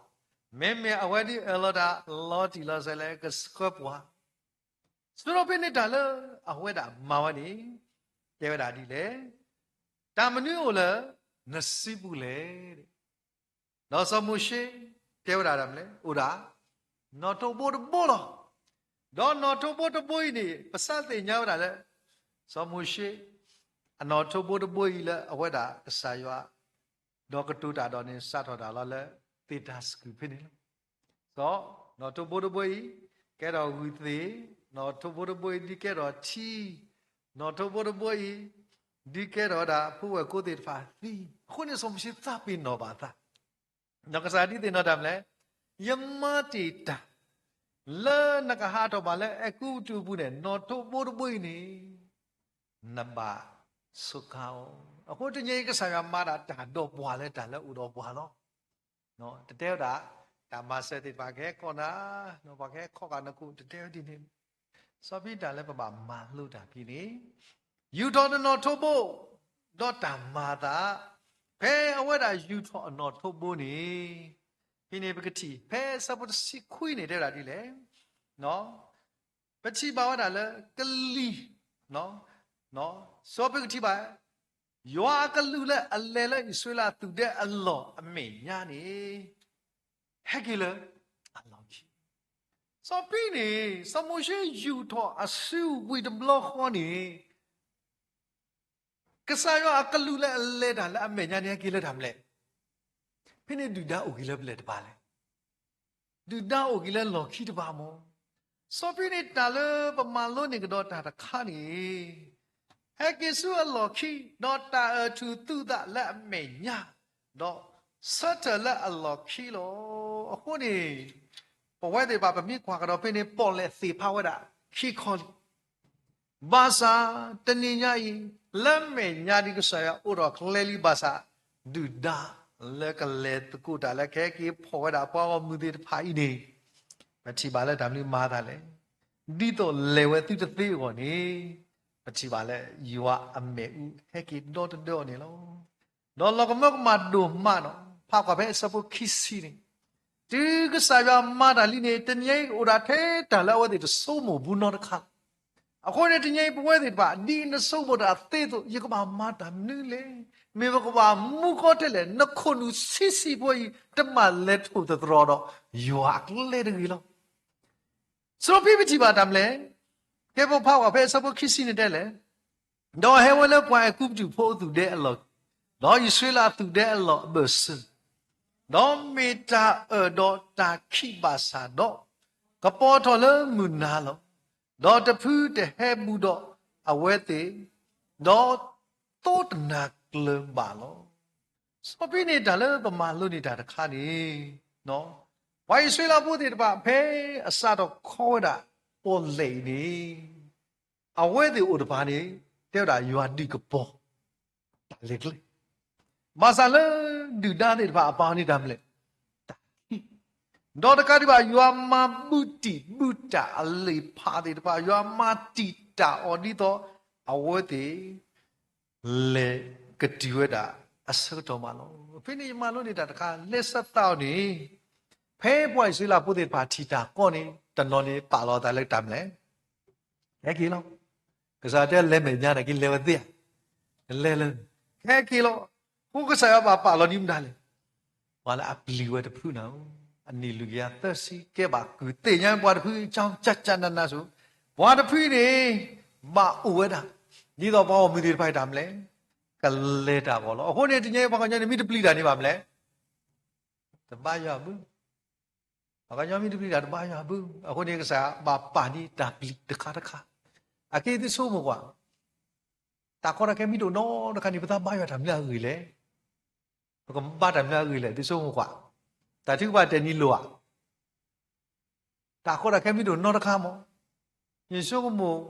မ့မ့ၢ်အဝဲဒၣ်အၢၣ်လီၤတၢ်လီၤတံၢ်လီၤဆဲးလၢကဆှၢပှၤ, ဆိဒီးဖဲန့ၣ်တၢ်လၢအဝဲဒၣ်မၤဝဲန့ၣ် တဲဝဲဒၣ်ဒ်လဲၣ်. တၢ်မနုၤအိၣ်လၢနစုပူၤလဲၣ်. ဒီးစီၤမိၤၡ့တဲဝဲဒၣ်ဒ်လဲၣ်, အိၣ်ဒၣ် နီၣ်ထိးဘိတဘိလီၤ. ဒီးနီၣ်ထိးဘိတဘိအံၤန့ၣ် ပစံးသ့ၣ်ညါဝဲဒၣ်လၢ စီၤမိၤၡ့ အနီၣ်ထိးဘိတဘိအံၤလၢအဝဲဒၣ်ကစၢ်ယွၤ ဒီးကတိၤတၢ်ဒီးန့ၣ် စးထီၣ်တၢ်လီၤလၢသ့ၣ်တၢ်စကုၢ်ဖဲန့ၣ်လီၤ. ဒီးနီၣ်ထိးဘိတဘိအံၤ ကဲထီၣ်ဂုၢ်သ့ၣ်, နီၣ်ထိးဘိတဘိအံၤဒုးကဲထီၣ်ထံ, နီၣ်ထိးဘိတဘိအံၤ ဒုးကဲထီၣ်ဝဲဒၣ်ဖိဝဲၢ်ကိးသ့ၣ်တဖၣ်သံ. အဃိန့ၣ် စီၤမိၤၡ့သးပ့ၤနီၣ်ဘၣ်အသး, ဒီးကစၢ်ဒုးသ့ၣ်နီၣ်တၢ်မနုၤလဲၣ်, ယမၤတ့ၢ်တၢ် လၢနကဟးထီၣ်ဘၣ်လၢအဲၤကူပတူးအပူၤန့ၣ် နီၣ်ထိးဘိတဘိအံၤန့ၣ် နဘၣ်စူးကါအီၤ. အဃိတနံၤအံၤ ကစၢ်ယွၤမၤတၢ်တၢ်ဒီးပှၤလၢတၢ်လၢအအိၣ်ဒီးပှၤလီၤ. တတဲဝဲဒၣ် တၢ်မၤစၢၤသ့ၣ်တဖၣ်ကဟဲကိးနၤ, ပှၤကဟဲခီဂာ်နကိာ် တတဲဝဲဒ်န့ၣ်. စီၤပံတၢ်လၢပဘၣ်မၤလိတၢ်ဖဲန့ၣ် ယူာ်ထီၣ်နနီၣ်ထိးဘိ ဒီးတၢ်မၤအသး, ဖဲအဝဲဒၣ်ယူာ်ထီၣ်အနီၣ်ထိးဘိန့ၣ်, ဖဲန့ၣ်ပကထံၣ် ဖဲဆၢဖိတဆံခွံန့ၣ်တဲဝဲဒၣ်ဒ်လဲၣ်. ပထံၣ်ဘၣ်ဝဲဒၣ်လၢကလံၤ, စီၤပံကထံၣ်ဘၣ် ယွၤအကလူးလၢအလဲၤလၢအံၣ်စရ့လးအသူၣ်ဒဲအလီၢ်အမဲာ်ညါန့ၣ် ဟဲက့ၤလၢအလီၢ်ခံ. စီၤပံန့ၣ် စီၤမိၤၡ့ယူာ်ထီၣ်အစုဝံၤတဘျီဃီန့ၣ် ကစၢ်ယွၤအကလူးလၢအလဲၤတၢ်လၢအမဲာ်ညါန့ၣ် ဟဲက့ၤလၢတၢ်မနုၤလဲၣ်. ဖဲန့ၣ်ဒုၣ်ဒါအိၣ်က့ၤလၢပျဲၢ်တဘ့ၣ်လဲၣ်. ဒုၣ်ဒါအိၣ်က့ၤလၢလီၢ်ခံတဘ့ၣ်မး. စီၤပံန့ၣ်တၢ်လၢပမၤလိန့ၢ်ကဒီးတၢ်တခါန့ၣ် ဟဲက့ၤဆူအလီၢ်ခံ ဒီးတၢ်အၢၣ်ထူၣ်သူၣ်သးလၢအမဲာ်ညါ ဒီးဆၢထၢၣ်လၢအလီၢ်ခံလီၤ. အဃိန့ၣ် ပဝဲသ့ၣ်တဖၣ် ပမ့ၢ်ကွၢ်ကဒီးဖဲန့ၣ် ပီၣ်လဲၣ်သ့ၣ်ဖးဝဲဒၣ်ခံခီလံ. ဘၣ်ဆၣ်တနံၤညါအံၤ လၢမဲာ်ညါဒ်ကစၢ်ယွၤအိးထီၣ်ကျဲလံဘၣ်ဆၣ် ဒုၣ်ဒါလၢကလဲၤသကိးတၢ်လၢကဟဲက့ၤဖီၣ်ဝဲဒၣ်ပှၤဂီၢ်မုၢ်သ့ၣ်တဖၣ်အံၤန့ၣ် ပထံၣ်ဘၣ်လၢတၢ်မနုၤမၤအသးလဲၣ်. ဒ်သိးလဲၤဝဲသုတသ့အဂီၢ်န့ၣ် ပထံၣ်ဘၣ်လၢယွၤအမ့ၣ်အူဟဲက့ၤဒီတဒၢအီၤန့ၣ်လီၤ. ဒီးလီၤကမၢကမၣ်ဒိၣ်မးနီၤ ဖးကွၢ်ဖဲအဆၢဖိခံဆံန့ၣ် တုၤကစၢ်ယွၤမၤတၢ်လံန့ၣ် တနံၤအံၤအိၣ်ဒၣ်ထဲတၢ်လၢအဝဲသ့ၣ်တဆိကမိၣ်ဘူးနီတခါ. အဃိန့ၣ်တနံၤအံၤပဝဲသ့ၣ်တဖၣ် ဒ်နဆိကမိၣ်တၢ်သ့အသိး ယကဘၣ်မၤတၢ်မနုၤလဲၣ်. မ့ၢ်ပကဘၣ်မူကီထဲလဲၣ် နခိၣ်နူာ်ဆံးဆံးဖိအံၤ တမ့ၢ်လဲၤထီၣ်သတြီၤဒီး ယွၤအကျဲတဂ့ၤလီၤ. စီၤပံပထံၣ်ဘၣ်တၢ်မနုၤလဲၣ်. ကဲပဖးကွၢ်ဖဲအဆၢဖိခံဆံန့ၣ်တဲလဲၣ်. ဒီးဟဲဝဲလၢပှၤအဲၤကူပတူးဖိအသူၣ်ဒဲအလီၢ်, ဒီးအံၣ်စရ့လးအသူၣ်ဒဲအလီၢ်အဘၢၣ်စၢၤ, ဒီးမ့ၢ်တၢ်အၢၣ်ဒီးတၢ်ခံးဘၣ်ဆၣ်ဒီး, ကပီၤထီၣ်လၢမုၢ်နၤလီၤ. ဒီးတဖုတဟဲဘူးဒီးအဝဲသ့ၣ်, ဒီးသိတနၤကျၢၤဘၣ်လီၤ. စီၤပံန့ၣ်တၢ်လၢပမၤလိန့ၢ်တၢ်တခါန့ၣ်, ပှၤအံၣ်စရ့လးဖိသ့ၣ်တဖၣ် ဖဲအစးထီၣ်ခီဝဲဒၣ်ပီၣ်လဲၣ်အံၤန့ၣ် အဝဲသ့ၣ်အိၣ်တဖၣ်န့ၣ် တဲဝဲဒၣ်ယွၤဒုးကပီၤ တၢ်လဲၤကျဲ, ဘၣ်ဆၣ်လၢဒုၣ်ဒါသ့ၣ်တဖၣ်အပၢ်န့ၣ်တၢ်မနုၤလဲၣ်, တၢ်ခံး, ဒီးတကးဒံးဘၣ် ယွၤမၤဘူးတံၢ်ဘူးတၢ်အလံာ်ဖးသ့ၣ်တဖၣ် ယွၤမၤတံာ်တာ်အီၤဒ်သိး အဝဲသ့ၣ် လဲၤကတုၤဝဲဒၣ်အဆၢကတီၢ်မးလီၤ. ဖဲန့ၣ်ယမၤလိန့ၢ်တၢ်တခါ လဲၤစးသးအီၤန့ၣ်, ဖဲပှၤအံၣ်စရ့လးဖိသ့ၣ်တဖၣ်ထံၣ်တၢ်ကီန့ၣ် တနီၤန့ၣ်ပာ်လီၤအသးလၢတၢ်မနုၤလဲၣ်, ဟဲက့ၤလီၤ. ကစၢ်တဲလဲၤမဲာ်ညါန့ၣ်က့ၤလဲၤဝဲသ့ဧါ, လဲၤလၢ, ဟဲက့ၤလီၤ. အဃိကစၢ်ယွၤဘၣ်ပာ်လီၤဒ်မတၤလဲၣ်, ပှၤလၢအပျံၤဝဲတဖုန့ၣ်, အနံၣ်လွံၢ်ကယၤသၢဆံ ကဲဘၣ်ကုၢ်သ့ၣ်ညါပှၤတဖု ကၠီကၠၢ်ကၠၢ်နးနးစိၤ, ပှၤတဖုန့ၣ် ဘၣ်အိၣ်ဝဲဒၣ် ဒ်သိးပှၤဂီၢ်မုၢ်သ့ၣ်တဖၣ်အံၤတၢ်မနုၤလဲၣ်, ကလဲၤတၢ်အဂီၢ်လီၤ. အဃိန့ၣ်တနံၤအံၤပှၤကညီန့ၣ်မ့ၢ်တပျံၤတၢ်န့ၣ်ဘၣ်မနုၤလဲၣ်, တဘါယွၤဘု, ပှၤကညီမ့ၢ်တပျံၤတၢ်တဘါယွၤဘု. အဃိန့ၣ် ကစၢ်ဘၣ်ပာ်န့ၢ်တၢ်ပျံၤတခါတခါ, အက့သုဆိကမိၣ်ကွၢ်, တၢ်ကီတၢ်ခဲမ့ၢ်တအိၣ်နီတခါန့ၣ် ပသးဘါယွၤတၢ်မနုၤအဂ့ၢ်လဲၣ်, ပကဘါတၢ်မနုၤအဂ့ၢ်လဲၣ် သုဆိကမိၣ်ကွၢ်, တၢ်ထုကဖၣ်တဲာ်နံၤလိၤဧါ တၢ်ကီတၢ်ခဲမ့ၢ်တအိၣ်နီတခါမး, ယဆိကမိၣ်,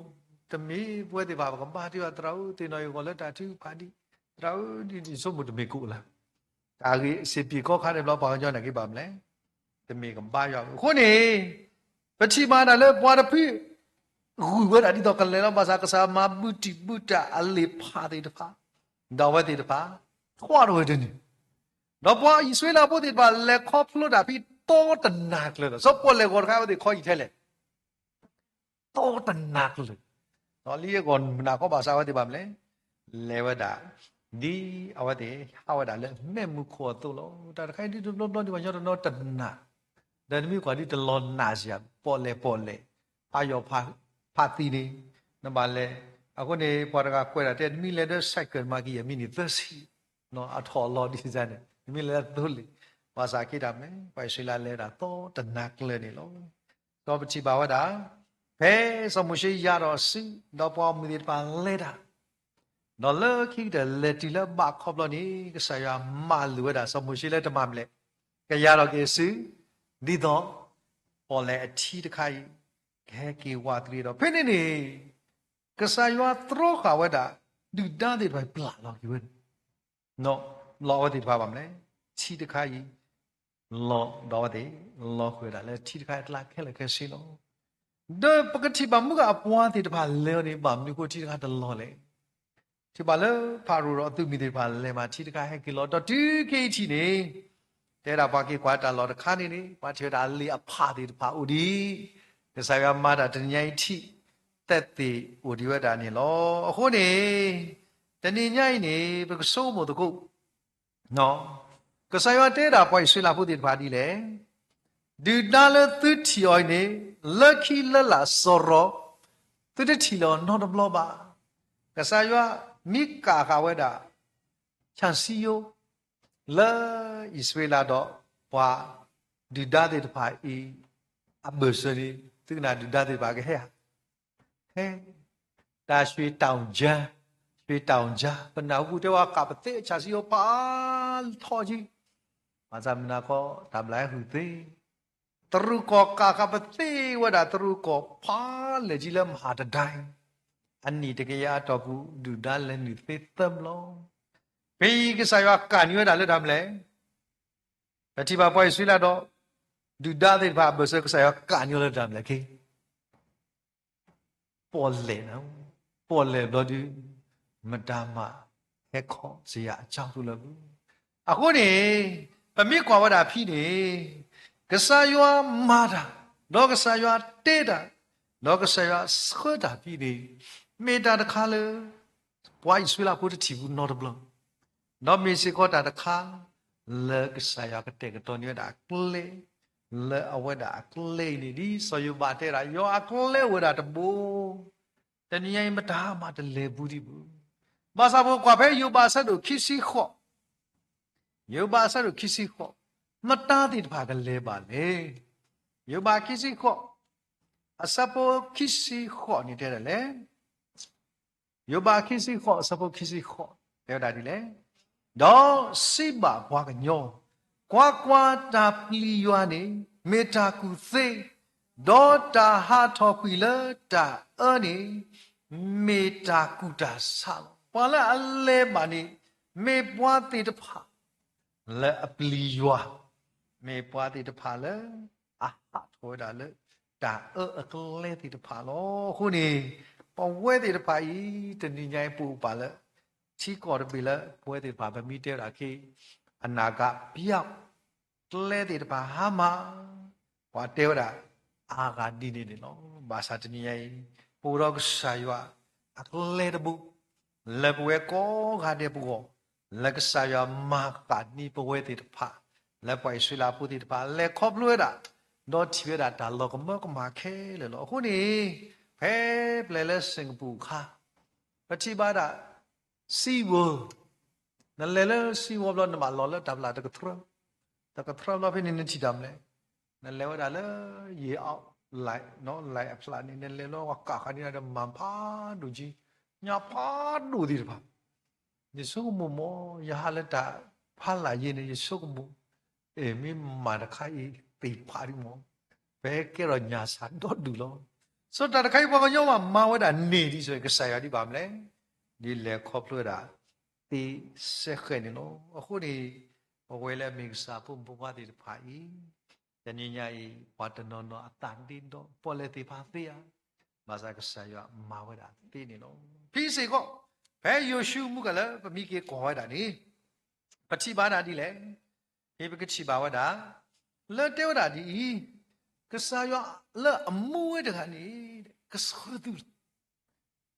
တမ့ၢ်ပဝဲသ့ၣ်တဖၣ် ပကဘါတ့ၢ်ဘၣ် သရၣ်ဧၢ သ့ၣ်နီၣ်ယဂီၢ်လၢတၢ်ထုကဖၣ်ဒံး, သရၣ်ဧၢ ဒ်ယဆိကမိၣ်တမ့ၢ်ကအိၣ်လၢၤ, တၢ်ဂ့ၢ်စ့ၢ်ကီးခါန့ၣ်ဘျီ ပှၤကညီန့ၣ်က့ၤဘၣ်မနုၤလဲၣ်, တမ့ၢ်ကဘါယွၤဘု. အဃိန့ၣ် ပထံၣ်ဘၣ်တၢ်လၢပှၤတဖု ဂုာ်ဝဲဒၣ်ဒ်သိးကလဲၤလီၤ ဘၣ်ဆၣ်ကစၢ်မၤဘူးတံၢ်ဘူးတၢ်အလံာ်ဖးသ့ၣ်တဖၣ်, ဒီးအဝဲသ့ၣ်တဖၣ် ထွးထီၣ်ဝဲတန့ၢ်, ဒီးပှၤအံၣ်စရ့လးဖိသ့ၣ်တဖၣ် လဲၤခီဖျိတၢ်ဖဲ သီတနၤကျၢၤလီၤ. စီၤပီၣ်လဲၣ်ဂီၤတခါ အဝဲသ့ၣ်ခီအံၤထဲလဲၣ် သီတနၤကျၢၤ, လံအဂီၢ်မုၢ်နၤခီဘၣ်ဆၣ် အဝဲသ့ၣ်ဘၣ်မနုၤလဲၣ်, လဲၤဝဲဒၣ် ဒ်အဝဲသ့ၣ်ဟးဝဲဒၣ်လၢမဲးမုၢ်ခိၣ်အသိးလီၤ. တၢ်တခါအံၤဒ်တဘျီဘျီဒံးဘၣ် ညီတနီၤတနး, ဒီးနမ့ၢ်ကွၢ်ဒ်တလီၤနးစ့ၢ်ဧါ, ပီၣ်လဲၣ်ပီၣ်လဲၣ်, ဖးယီၤဖးသံန့ၣ်, နဘၣ်လဲၤ, အဃိန့ၣ် ပှၤတဂၤကွဲးဒၣ်တဲ နမ့ၢ်လဲၤဒီး cycle မၤက့ၤယမံးနံးသၢဆံ, အထီၣ်အလီၤဒ်န့ၣ်, နမ့ၢ်လဲၤလၢသိလ့ၣ်, ဘၣ်ဆၣ်က့တၢ်မ့ၢ် ပှၤအံၣ်စရ့လးလဲၤဒၣ်သီတနၤကျၢၤန့ၣ်လီၤ. ဒီးပထံၣ်ဘၣ်ဝဲဒၣ်, ဖဲစီၤမိၤၡ့ယါထီၣ်အစု ဒီးပှၤဂီၢ်မုၢ်သ့ၣ်တဖၣ်လဲၤတၢ်, ဒီးလၢခံကတၢၢ်လဲၤတုၤလၢအဘၣ်ခီဘျီန့ၣ် ကစၢ်ယွၤမၤလိာ်ဝဲဒၣ်စီၤမိၤၡ့လၢတမၤမလဲၣ်, ကယါထီၣ်က့ၤအစု, ဒ်သိး ပီၣ်လဲၣ်အထံတခါအံၤ ကဟဲက့ၤဝးသရံးဒီး ဖဲန့ၣ်န့ၣ် ကစၢ်ယွၤတြီဃာ်ဝဲဒၣ် ဒုၣ်ဒါသ့ၣ်တဖၣ်ပျၢ်လီၤက့ၤဝဲန့ၣ် လီၤအဝဲသ့ၣ်တဖၣ်ဘၣ်မနုၤလဲၣ်, ထံတခါအံၤ လီၤဒီးအဝဲသ့ၣ် လီၤဃုာ်ဝဲဒၣ်လၢထံတခါအံၤအကျါခဲလၢာ်ခဲဆ့လီၤ. ဒီးပကထံၣ်ဘၣ်မုၢ်ဂၤအပှၤသ့ၣ်တဖၣ်လဲၤအီၤန့ၣ် ဘၣ်မနုၤအဃိထံတခါတလီၤလဲၣ်. ထံၣ်ဘၣ်လၢဖၤရိၤဒီးအသုးမုၢ်သ့ၣ်တဖၣ်လဲၤမး ထံတခါဟဲက့ၤလီၤ ဒီးတုၤခဲအံၤထံၣ်န့ၣ် တဲဒၣ်ပှၤက့ၤကွၢ်တၢ်လီၢ်တခါန့ၣ်န့ၣ် ပှၤထံၣ်ဝဲဒၣ်လံာ်အဖးသ့ၣ်တဖၣ်အိၣ်ဒံး, ကစၢ်ယွၤမၤတၢ်တနံၤညါအံၤထံၣ် သက်သေအိၣ်ဒံးဝဲဒၣ်န့ၣ်လီၤ. အဃိန့ၣ် တနံၤညါအံၤန့ၣ် ပကဆိကမိၣ်သကိး ကစၢ်ယွၤတဲဒၣ်ပှၤအံၣ်စရ့လးဖိသ့ၣ်တဖၣ်ဒ်လဲၣ်, ဒုၣ်ဒါလၢသုထံၣ်အီၤအံၤန့ၣ် လၢခံလၢလာ်စီၤရီၤ သုတထံၣ်လၢၤအီၤနီတဘျီဘၣ်. ကစၢ်ယွၤမ့ၢ်ကးဃာ်ဝဲဒၣ် ဆၣ်စံယိ လၢအံၣ်စရ့လးဒီးပှၤဒုၣ်ဒါသ့ၣ်တဖၣ်အံၤ အဘၢၣ်စၢၤန့ၣ် သုကနၣ်ဒုၣ်ဒါသ့ၣ်တဖၣ်ကဟဲဧါ ဟဲ, တၢ်ရွှ့ၣ်တၢ်အုၣ်ကၢ, ရွှ့ၣ်တၢ်အုၣ်ကၢ, ပနၢ်ဟူတဲဝဲကးပသ့ဆၣ်စံယိပာ်ထီၣ်က့ၤ, ဘၣ်ဆၣ်မုၢ်နၤခီ တၢ်ဘျၣ်ဟဲဟုၣ်သ့, တရူးကီၢ်ကးဃာ်ပသ့ဝဲဒၣ် တရူးကီၢ်ဖးလဲၢ်ကံလၢမဟါတဒါအံၤ, အနံၣ်တကယၤအတီၢ်ပူၤ ဒုၣ်ဒါလဲၤနုာ်သ့သၢဘျီ, ဖဲအံၤကစၢ်ယွၤကးန့ၢ်ဝဲဒၣ်လၢတၢ်မနုၤလဲၣ်, ပထံၣ်ဘၣ်ပှၤအံၣ်စရ့လးဒီး ဒုၣ်ဒါသ့ၣ်တဖၣ်အဘၢၣ်စၢၤ ကစၢ်ယွၤကးန့ၢ်လၢတၢ်မနုၤလဲၣ်က့ ပီၣ်လဲၣ်, ပီၣ်လဲၣ်ဘျီဒုး မတၤမၤဟဲခီစယၤအကၠီသူလၢၤဘၣ်. အဃိန့ၣ် ပမ့ၢ်ကွၢ်ဝဲဒၣ်ဖဲန့ၣ် ကစၢ်ယွၤမၤတၢ်, ဒီးကစၢ်ယွၤတဲတၢ်, ဒီးကစၢ်ယွၤဆှၢတၢ်ဖဲန့ၣ် မ့ၢ်တၢ်တခါလၢ ပှၤအံၣ်စရ့လးဖိတထံၣ်ဘူးနီတဘျီ ဒီးမ့ၢ်စ့ၢ်ကီးတၢ်တခါ လၢကစၢ်ယွၤကတဲာ်ကတီၤန့ၢ်ဝဲဒၣ်အကျဲ, လၢအဝဲဒၣ်အကျဲအံၤန့ၣ် ဒ်စီၤယိၤဘးတဲဒၣ် ယွၤအကျဲအိၣ်ဝဲဒၣ်တဘိ, တနံၤညါအံၤမတၤမးတလဲၤဘူးဒံးဘၣ်. ဘၣ်ဆၣ်ပကွၢ်ဖဲယိၤဘးအဆၢဒိၣ်ခံဆံဃိး, ယိၤဘးအဆၢဒိၣ်ခံဆံဃိး, မတၤသ့ၣ်တဖၣ်ကလဲၤဘၣ်လဲၣ်. ယိၤဘးခံဆံဃိး, အဆၢဖိခံဆံဃိးန့ၣ်တဲဒၣ်လဲၣ် ယိၤဘးခံဆံဃိး အဆၢဖိခံဆံဃိး တဲဝဲဒၣ်ဒ်လဲၣ်, ဒီးစံးဘၣ်ပှၤကညီ, ကွၢ်ကွၢ်, တၢ်ပျံၤယွၤန့ၣ် မ့ၢ်တၢ်ကူၣ်သ့, ဒီးတၢ်ဟးထီၣ်ကွံာ်လၢတၢ်အၢန့ၣ် မ့ၢ်တၢ်ကူၣ်တၢ်ဆးလီၤ. ပှၤလၢအလဲၤဘၣ်န့ၣ် မ့ၢ်ပှၤသ့ၣ်တဖၣ် လၢအပျံၤယွၤ, မ့ၢ်ပှၤသ့ၣ်တဖၣ်လၢ အဟးထီၣ်ဝဲဒၣ်လၢ တၢ်အၢအကျဲသ့ၣ်တဖၣ်လီၤ. အဃိန့ၣ် ပဝဲသ့ၣ်တဖၣ်အံၤ တနံၤညါအံၤပအိၣ်ပာ်လၢ ထံကီၢ်တဘ့ၣ်လၢ ပဝဲသ့ၣ်တဖၣ် ပမ့ၢ်တဲဝဲဒၣ်ခဲအံၤ အနၢ်ကးပျး ကျဲသ့ၣ်တဖၣ်ဟါမၢ် ပှၤတဲဝဲဒၣ် အါဂၤဒ်န့ၣ်န့ၣ်လီၤ. ဘၣ်ဆၣ်တနံၤညါအံၤ ပအိၣ်ဒီးကစၢ်ယွၤ အကျဲတဘိ လၢပဝဲကိးဂၤဒဲးပဂီၢ် လၢကစၢ်ယွၤမၤဃာ်န့ၢ်ပဝဲသ့ၣ်တဖၣ် လၢပှၤအံၣ်စရ့လးဖိသ့ၣ်တဖၣ် လဲၤခီဖျိဝဲဒၣ် ဒီးထံၣ်ဝဲဒၣ်တၢ်လီၤကမၢကမၣ်ခဲလၢာ်လီၤ. အဃိန့ၣ် ဖဲပလဲၤလၢ Singapore အခါ ပထံၣ်ဘၣ်ဒၣ် SeaWorld နလဲၤလၢ SeaWorld ဘျီ နဘၣ်လီၤလၢတၢ်ပျၢ်တကထြၢ တကထြၢဘျီဖဲန့ၣ် နထံၣ်တၢ်မနုၤလဲၣ်, နလဲၤဝဲဒၣ်လၢ ယံာ်အီၣ်လဲၣ် လဲၣ်အဖျၢၣ်န့ၣ် နလဲၤလၢဝဲကးခါန့ၣ်ဒီး မၤဖးဒိၣ်က့ၤ ညၣ်ဖးဒိၣ်သ့ၣ်တဖၣ် ယဆိကမိၣ်မ့ၢ် ယဟးလၢတၢ်ဖးလၢ်ယဲန့ၣ် ယဆိကမိၣ် အဲ မ့ၢ်မၤတခါအံၤသ့ၣ်ဖးဒံးမ့ၢ် ပဟဲကဲထီၣ်ညၣ်ဆၣ်ဒီဒူၣ်လီၤ. ဆိတၢ်တခါအံၤ ပှၤကညီမၤမၤဝဲဒၣ်န့ၢ်ဒ်သိး ကစၢ်ယွၤဒံးဘၣ်မနုၤလဲၣ်, ဒ်လဲၤခီဖျိဝဲဒၣ် သ့စဲဃဲးန့ၣ်လီၤ. အဃိန့ၣ် ပဝဲလၢအမ့ၢ်ကစၢ်ဖိမုၣ်ဖိခွါသ့ၣ်တဖၣ်အံၤ တနံၤညါအံၤ ပှၤတနီၤနီၤအသးဒ့ဒီး ပီၣ်လဲၣ်သ့ၣ်ဖးသ့ဧါ, ဘၣ်ဆၣ်ကစၢ်ယွၤမၤဝဲဒၣ်သ့န့ၣ်လီၤ. ဖဲစ့ၢ်ကီး ဖဲယိၤၡူမုၢ်ကလၢ ပမ့ၢ်က့ၤကွၢ်ဝဲဒၣ်န့ၣ် ပထံၣ်ဘၣ်ဒၣ်ဒ်လဲၣ်, ဖဲပကထံၣ်ဘၣ်ဝဲဒၣ် လၢတဲဝဲဒၣ်ဒ်အံၤ, ကစၢ်ယွၤလၢအမူဝဲတဂၤန့ၣ် ကဆှၢသုလီၤ.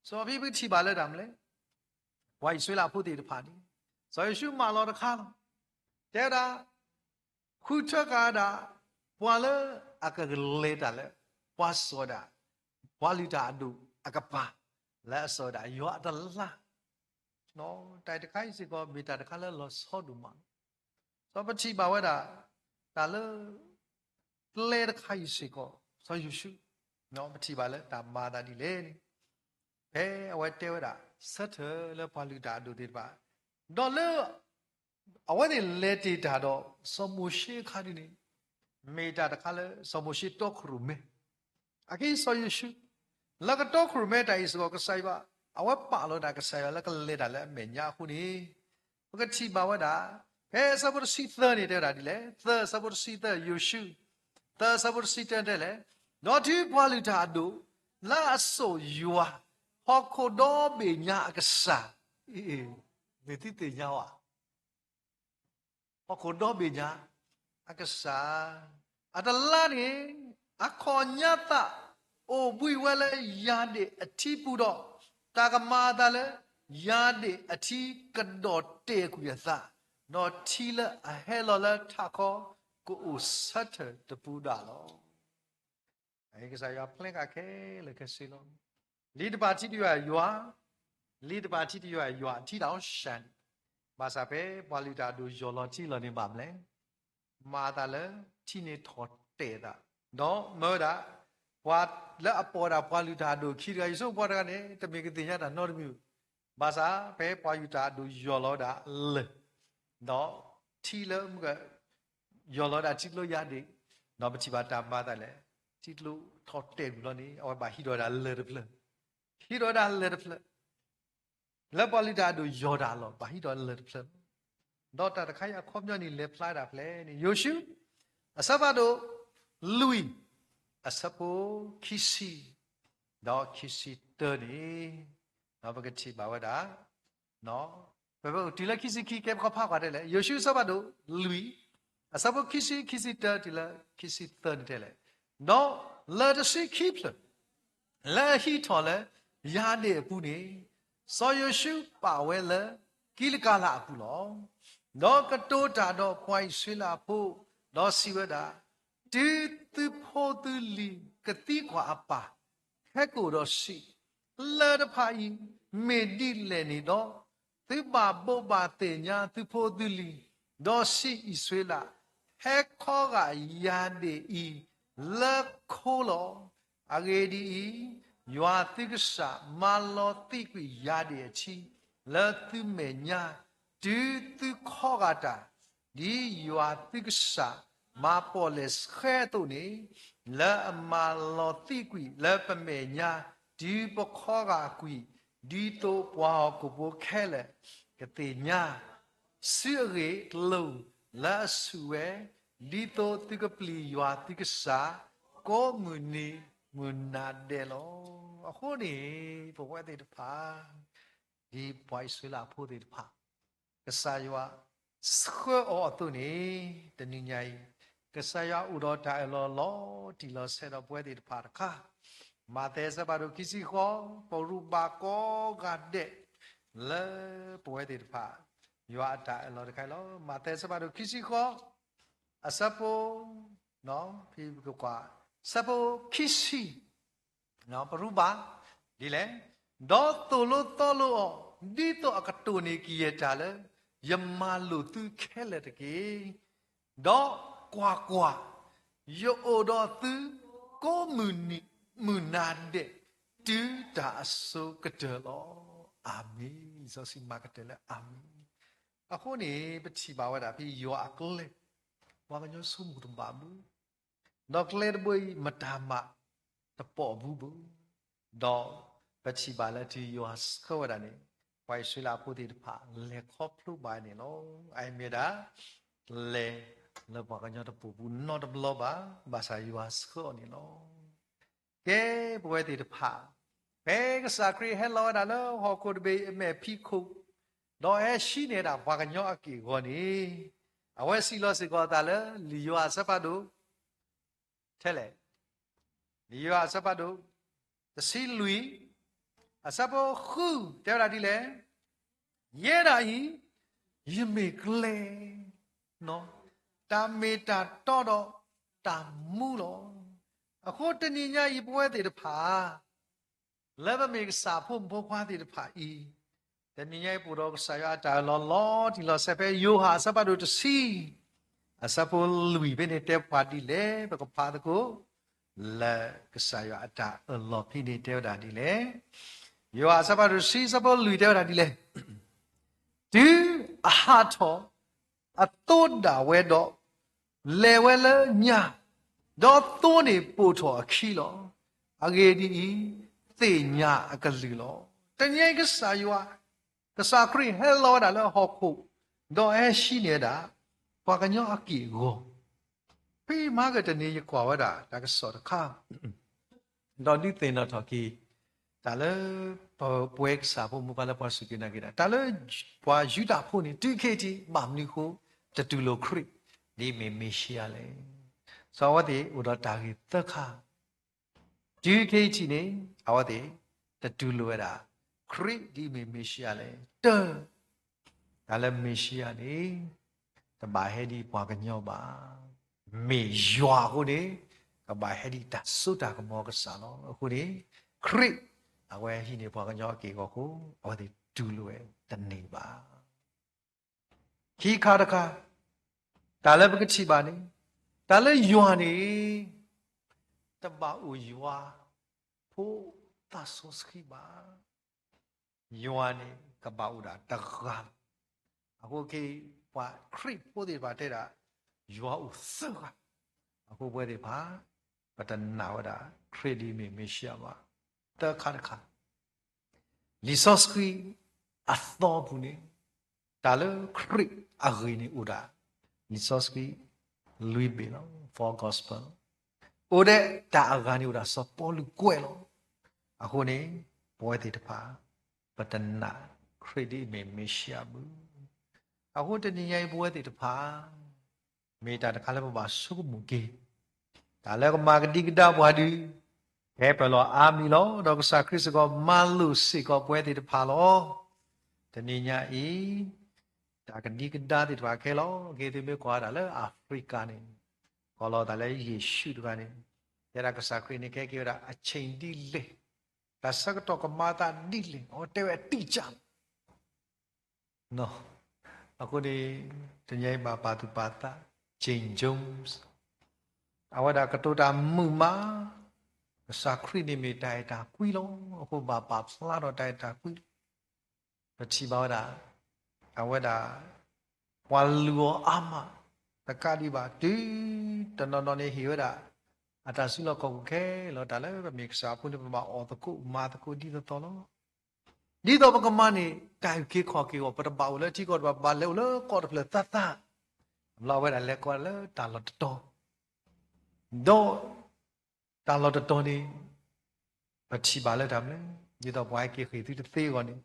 စီၤဖံပကထံၣ်ဘၣ်လၢတၢ်မနုၤလဲၣ်, ပှၤအံၣ်စရ့လးဖိသ့ၣ်တဖၣ်န့ၣ် စီၤယိၤၡူမၢလီၤတခါလီၤ. တဲဝဲဒၣ် ဃုထၢဃာ်ဝဲဒၣ် ပှၤလၢအကလဲၤတၢ်လၢ ပှၤစိာ်ဒၣ် ပှၤလုၢ်တၢ်အဒိၣ်အကပၤ လၢအစိာ်ဝဲဒၣ်ယွၤအတလါ, တၢ်တခါအံၤစ့ၢ်ကီး မ့ၢ်တၢ်တခါလၢလီၤဆီဒိၣ်မးလီၤ. စီၤပထံၣ်ဘၣ်ဝဲဒၣ် တၢ်လၢ ကျဲတခါအံၤစ့ၢ်ကီး စီၤယိၤၡူ ပထံၣ်ဘၣ်လၢတၢ်မၤအသးဒ်လဲၣ်န့ၣ် ဖဲအဝဲတဲဝဲဒၣ် ဆၢထၢၣ်လၢပှၤလုၢ်တၢ်အဒိၣ်သ့ၣ်တဖၣ်, ဒီးလၢ အဝဲသ့ၣ်လဲၤတ့ၢ်တၢ်ဒီး စီၤမိၤၡ့အခါဒ်န့ၣ် မ့ၢ်တၢ်တခါလၢစီၤမိၤၡ့တီခိၣ်ရိၣ်မဲ, အက့စီၤယိၤၡူ လၢကတီခိၣ်ရိၣ်မဲတၢ်အံၤစ့ၢ်ကီး ကစၢ်ယွၤ အဝဲပာ်လီၤဝဲဒၣ်ကစၢ်ယွၤလၢကလဲၤတၢ်လၢအမဲာ်ညါအဃိန့ၣ် ပကထံၣ်ဘၣ်ဝဲဒၣ် ဖဲအဆၢဖိတဆံသၢန့ၣ် တဲဝဲဒၣ်ဒ်လဲၣ်, သၢအဆၢဖိတဆံသၢ ယိၤၡူ သၢအဆၢဖိတဆံသၢတဲလဲၣ်, ဒီးတုၤပှၤလုၢ်တၢ်အဒိၣ် လၢအစိာ်ယွၤ ဟီၣ်ခိၣ်ဒီဘ့ၣ်ညါအကစၢ်, မ့ၢ်သုသ့ၣ်ညါဝဲ ဟီၣ်ခိၣ်ဒီဘ့ၣ်ညါ အကစၢ် အတလါန့ၣ် အခီၣ်ညါသး အိၣ်ဘှံးဝဲလၢယၢ်ဒ့ၣ်အထံပူၤဒီး တၢ်ကမၤအသးလၢ ယၢ်ဒ့ၣ်အထံကဒီၣ်တဲာ်ကွံာ်အသး, ဒီးထံလၢအဟဲလီၤလၢထးခီ ကအိၣ်ဆၢထၢၣ်တပူၤဒၣ်လီၤ. ကစၢ်ယွၤပျဲဃာ်ခဲလၢာ်ခဲဆ့လီၤ. လံတပာ်ထံတယွၤယွၤ, လံတပာ်ထံတယွၤယွၤထံတၢ်အိၣ်ရှါန့ၣ်, ဘၣ်ဆၣ်ဖဲပှၤလုၢ်တၢ်အဒိၣ်ယီၢ်လီၤထံလီၤန့ၣ်ဘၣ်မနုၤလဲၣ်, မၤအသးလၢထံန့ၣ်ထီၣ်တဲာ်သး, ဒီးမၢဝဲဒၣ် ပှၤလၢအပိာ်ဒၣ်ပှၤလုၢ်တၢ်အဒိၣ်ခံတဂၤ ယဆိကမိၣ်ပှၤတဂၤန့ၣ် တမ့ၢ်ကသ့ၣ်ညါတၢ်နီတမံၤ, ဘၣ်ဆၣ်ဖဲပှၤလုၢ်တၢ်အဒိၣ်ယီၢ်လီၤဝဲဒၣ်လၢၢ်, ဒီးထံလၢမုၢ် ယီၢ်လီၤဝဲဒၣ်ထံကျိယၢ်ဒ့ၣ်, ဒီးပထံၣ်ဘၣ်တၢ်မၤအသးလဲၣ်, ထံကျိထီၣ်တဲာ်ကွံာ်လီၤန့ၣ် အဝဲဘၣ်ဟံးထီၣ်ဝဲဒၣ်လၢၢ်တဖျၢၣ်, ဟံးထီၣ်ဝဲဒၣ်လၢၢ်တဖျၢၣ်, လၢပှၤလုၢ်တၢ်အဒိၣ်ယီၢ်တၢ်အလီၢ် ဘၣ်ဟံးထီၣ်လၢၢ်တဖျၢၣ်လီၤ. ဒီးတၢ်တခါအံၤအခီပညီန့ၣ်လဲၤဖျါဒၣ်ဖဲလဲၣ်န့ၣ် ယိၤၡူ အဆၢဖးဒိၣ်လွံၢ် အဆၢဖိခံဆံ ဒီးခံဆံတၢန့ၣ်, ဒီးပကထံၣ်ဘၣ်ဝဲဒၣ် ပတုၤလၢခံဆံခံ ကဲပခီဖးကွၢ်တဲလဲၣ်, ယိၤၡူအဆၢဖးဒိၣ်လွံၢ် အဆၢဖိခံဆံ ခံဆံတၢတုၤလၢခံဆံသၢန့ၣ်တဲလဲၣ်, ဒီးလၢၢ်တဆံခံဖျၢၣ် လၢအဟံးထီၣ်လၢယၢ်ဒ့ၣ်အပူၤန့ၣ်, စီၤယိၤၡူပာ်ဝဲလၢ ကံလကၤလးအပူၤလီၤ. ဒီးကတိၤတၢ်ဒီးပှၤအံၣ်စရ့လးဖိ, ဒီးစံးဝဲဒၣ်, တုၤသုဖိသုလံၤကသံကွၢ်အပၢ်, ဟဲကိာ်ဒီးစံး, လၢၢ်တဖၣ်အံၤမ့ၢ်ဒ်လဲၣ်န့ၣ်ဒီး, သုဘၣ်ဘိးဘၣ်သ့ၣ်ညါသုဖိသုလံၤ, ဒီးစံးအံၣ်စရ့လး, ဟဲခီဂာ်ယၢ်ဒ့ၣ်အံၤလၢခိလီၤ. အဂ့ၢ်ဒ်အံၤ, ယွၤသုကစၢ်မၤလီၤသံးကွံာ်ယၢ်ဒ့ၣ်အထံ လၢသုမဲာ်ညါ, တုၤသုခီဂာ်တၢ်, ဒ်ယွၤသုကစၢ်မၤပီၣ်လဲၣ်ဆှဲအသိးန့ၣ်, လၢအမၤလီၤသံးကွံာ်လၢပမဲာ်ညါ, တုၤပခီဂာ်ကွံာ်, ဒ်သိးပှၤဟီၣ်ခိၣ်ဖိခဲလၢာ်ကသ့ၣ်ညါ စုအဂ့ၢ်အကျိၤလၢအဆူၣ်ဝဲ, ဒ်သိးသုကပျံၤယွၤသုကစၢ် ကိးမုၢ်နံၤမုၢ်နၤဒဲးလီၤ. အဃိန့ၣ် ပဝဲသ့ၣ်တဖၣ် ဒ်ပှၤအံၣ်စရ့လးဖိသ့ၣ်တဖၣ် ကစၢ်ယွၤဆှၢအီၤအသိးန့ၣ်, တနံၤညါအံၤ ကစၢ်ယွၤအိၣ်ဒီးတၢ်အၢၣ်လီၤလီၤတံၢ်လီၤဆဲးဒီးပဝဲသ့ၣ်တဖၣ်တခါ, မးသဲအဆၢဖးဒိၣ်ခံဆံဃိး, ပရူးဘၣ်ကိးဂၤဒဲး လၢပဝဲသ့ၣ်တဖၣ် ယွၤအတၢ်အၢၣ်လီၤတခါအံၤလီၤ. မးသဲအဆၢဖးဒိၣ်ခံဆံဃိး, အဆၢဖိ ဖဲပကကွၢ် အဆၢဖိခံဆံ ပရူးဘၣ်ဒ်လဲၣ်, ဒီးသိၣ်လိသီလိအီၤ, ဒ်သိးအကတိၢ်န့ၢ်ကယဲၢ်တၢ်လၢ ယမၤလိာ်သုခဲလၢာ်တက့ၢ်. ဒီးကွၢ်ကွၢ်, ယအိၣ်ဒီးသုကိးမုၢ်နံၤမုၢ်နၤဒဲး တုၤတၢ်အစိၤကတၢၢ်လီၤ. အၤမ့ၣ်. လံာ်စီဆှံမၤကတၢၢ်လၢအၤမ့ၣ်. အဃိန့ၣ် ပထံၣ်ဘၣ်ဝဲဒၣ်ဖဲယွၤအကျဲ ပှၤကညီဆိကမိၣ်တဘၣ်ဘၣ် ဒီးကျဲတဘိအံၤ မတၤမးတပိာ်ဘူးဘၣ်. ဒီးပထံၣ်ဘၣ်လၢတုၤယွၤဆှၢဝဲဒၣ်န့ၣ် ပှၤအံၣ်စရ့လးဖိသ့ၣ်တဖၣ် လဲၤခီဖျိဘၣ်န့ၣ်လီၤ. အအံၤမ့ၢ်ဒၣ် လဲၤလၢပှၤကညီတပိာ်ဘူးနီတဘျီဘၣ်, ဘၣ်ဆၣ်ယွၤဆှၢအီၤန့ၣ်လီၤ. ကဲ ပဝဲသ့ၣ်တဖၣ် ဖဲကစၢ်ခရံာ်ဟဲလီၤဝဲဒၣ်လၢဟီၣ်ခိၣ်တဘ့ၣ်အမဲာ်ဖံးခိၣ် ဒီးဟဲဟံးန့ၢ်ဒၣ်ပှၤကညီအက့ၢ်အဂီၤန့ၣ် အဝဲစံးလီၤစ့ၢ်ကီးအသးလၢ လံာ်ယိၤဟၣ်အဆၢဖးဒိၣ် ထဲလဲၣ်, လံာ်ယိၤဟၣ်အဆၢဖးဒိၣ် တဆံလွံၢ် အဆၢဖိဃု တဲဝဲဒၣ်ဒ်လဲၣ်, ယဲဒၣ်အံၤ ယမ့ၢ်ကျဲ, တၢ်မ့ၢ်တၢ်တီဒီးတၢ်မူလီၤ. အဃိတနံၤညါအံၤ ပဝဲသ့ၣ်တဖၣ် လၢပမ့ၢ်ကစၢ်ဖိမုၣ်ဖိခွါသ့ၣ်တဖၣ်အံၤ, တနံၤညါအံၤ ပအိၣ်ဒီးကစၢ်ယွၤအတၢ်အၢၣ်လီၤလီၤတံၢ်လီၤဆဲး ဖဲယိၤဟၣ်အဆၢဖးဒိၣ်တဆံ အဆၢဖိလွံၢ်ဖဲန့ၣ် တဲပှၤဒ်လဲၣ်, ပကဖးသကိး လၢကစၢ်ယွၤအတၢ်အၢၣ်လီၤဖဲန့ၣ် တဲဝဲဒၣ်ဒ်လဲၣ်. ယိၤဟၣ်အဆၢဖးဒိၣ်တဆံ အဆၢဖိလွံၢ်တဲဝဲဒၣ်ဒ်လဲၣ်, တုၤအဟးထီၣ်အသိဒၣ်ဝဲဒီး, လဲၤဝဲလၢညၣ်, ဒီးသိန့ၣ်ပိာ်ထီၣ်အခံလီၤ. အဂ့ၢ်ဒ်အံၤ, သ့ၣ်ညါအကလုၢ်လီၤ. တနံၤအံၤကစၢ်ယွၤ, ကစၢ်ခရံာ်ဟဲလီၤဝဲဒၣ်လၢဟီၣ်ခိၣ်, ဒီးဟဲဟံးန့ၢ်ဝဲဒၣ် ပှၤကညီအက့ၢ်အဂီၤ ဖဲမဟါကတနံၤ ယကွၢ်ဝဲဒၣ်တၢ်ကစီၣ်တခါ, ဒီးဒုးသ့ၣ်နီၣ်ထီၣ်က့ၤ တၢ်လၢ ပဝဲကစၢ်ဖိမုၣ်ဖိခွါလၢပှၤစူၢ်က့ၤနာ်က့ၤတၢ် တၢ်လၢပှၤယူဒၤဖိန့ၣ် တုၤခဲအံၤထံး ဘၣ်မနုၤအဃိ တတူၢ်လိာ်ခရံာ် ဒ်အမ့ၢ်မ့ၣ်ၡံအၤလဲၣ်. စီၤအဝဲသ့ၣ်အိၣ်ဒီးတၢ်ဂ့ၢ်သၢခါ တုၤခဲအံၤထံးန့ၣ် အဝဲသ့ၣ် တတူၢ်လိာ်ဝဲဒၣ် ခရံာ်ဒ်အမ့ၢ်မ့ၣ်ၡံအၤလဲၣ်. တၢ်, တၢ်လၢမ့ၣ်ၡံအၤန့ၣ် တဘၣ်ဟဲဒ်ပှၤကညီဘၣ်. မ့ၢ်ယွၤအဃိန့ၣ် ကဘၣ်ဟဲဒ်တၢ်စိတၢ်ကမီၤကစၢ်လီၤ. အဃိန့ၣ် ခရံာ် အဝဲဟံးန့ၢ်ပှၤကညီအက့ၢ်အဂီၤအဃိ အဝဲသ့ၣ်တူၢ်လိာ်ဝဲတန့ၢ်ဘၣ်. ခံခါတခါ, တၢ်လၢပကထံၣ်ဘၣ်န့ၣ်, တၢ်လၢယွၤန့ၣ် တဘၣ်အိၣ်ယွၤဖိသၣ်စီဆှံဘၣ်. ယွၤန့ၣ် ကဘၣ်အိၣ်ဒၣ်တဂၤလီၤ. အဃိခဲအံၤ ပှၤခရံာ်ဖိသ့ၣ်တဖၣ်တဲဒၣ် ယွၤအိၣ်သၢဂၤ. အဃိပဝဲသ့ၣ်တဖၣ် ပတနာ်ဝဲဒၣ် ခရံာ်ဒ်အမ့ၢ်မ့ၣ်ၡံအၤဘၣ်. သၢခါတခါ လံာ်စီဆှံအသီပူၤန့ၣ် တၢ်လၢခရံာ်အဂ့ၢ်န့ၣ်အိၣ်ဒၣ် လံာ်စီဆှံလွံၢ်ဘ့ၣ်လီၤ. Four gospel အိၣ်ဒၣ်တၢ်အဂၤန့ၣ်အိၣ်ဒၣ်စီၤပီလူးကွဲးလီၤ. အဃိန့ၣ် ပဝဲသ့ၣ်တဖၣ် ပတနာ်ခရံာ်ဒ်အမ့ၢ်မ့ၣ်ၡံအၤဘၣ်. အဃိတနံၤညါအံၤ ပဝဲသ့ၣ်တဖၣ် မ့ၢ်တၢ်တခါလၢပဘၣ်ဆိကမိၣ်က့ၤ တၢ်လၢကမၤကဒံကဒါပှၤဒုး ကဲပၢၢ်လီၤအါမံၤလီၤ. ဒီးကစၢ်ခရံာ်စ့ၢ်ကီး မၤလိာ်စ့ၢ်ကီးပဝဲသ့ၣ်တဖၣ်လီၤ. တနံၤညါအံၤ တၢ်ကဒံကဒါသ့ၣ်တဖၣ်ခဲလၢာ် က့ၤသုမ့ၢ်ကွၢ်တၢ်လၢအၤဖရံကၤန့ၣ် ကီၢ်လီၤသးလၢယ့ၣ်ၡူးတဂၤန့ၣ် တဲဒၣ်ကစၢ်ခရံာ်န့ၣ် ကဟဲက့ၤဝဲဒၣ်အဆ့ၣ်ဒ်လဲၣ်, တၢ်ဆၢကတီၢ်ကမၤအသးဒ်လဲၣ် အဝဲတဲဝဲအတိအကျ အဃိန့ၣ် တနံၤအံၤဘၣ်ပာ်သူၣ်ပာ်သး Jane Jones အဝဲဒၣ်ကတိၤတၢ်မုာ်မး, ကစၢ်ခရံာ်န့ၣ်မ့ၢ်တၢ်အဲၣ်တၢ်ကွံလီၤ. အဃိဘၣ်ပာ်ဖျါထီၣ်တၢ်အဲၣ်တၢ်ကွံ ပထံၣ်ဘၣ်ဝဲဒၣ် အဝဲဒၣ် ပှၤလုၢ်အီၤအါမး, တကးဒံးဘၣ် တုၤတနီၤနီၤန့ၣ်ဟ့ၣ်ဝဲဒၣ် အတၢ်စုလီၢ်ခီၣ်ခိၣ်ခဲလၢာ် တၢ်လၢပမ့ၢ်ကစၢ်အဖိန့ၣ် ပဘၣ်အီၣ်သကိးမၤသကိးဒ်သိးသိးလီၤ. ဒ်သိးပကမၤန့ၢ် တၢ်အုၣ်က့ၤခီၣ်က့ၤအဂီၢ် ပတဘၣ်အိၣ်လၢထံကီၢ်တဖၣ် ပဘၣ်လဲၤအိၣ်လၢကီၢ်တဖျၢၣ်သၢသၢ, အဝဲဒၣ်လဲၤကိးလၢတၢ်လီၢ်တတီၤ, ဒီး တၢ်လီၢ်တတီၤန့ၣ် ပထံၣ်ဘၣ်လၢတၢ်မနုၤလဲၣ်, ဒ်သိးပှၤဟဲက့ၤဃ့ၢ်သုတသ့အဂီၢ်န့ၣ်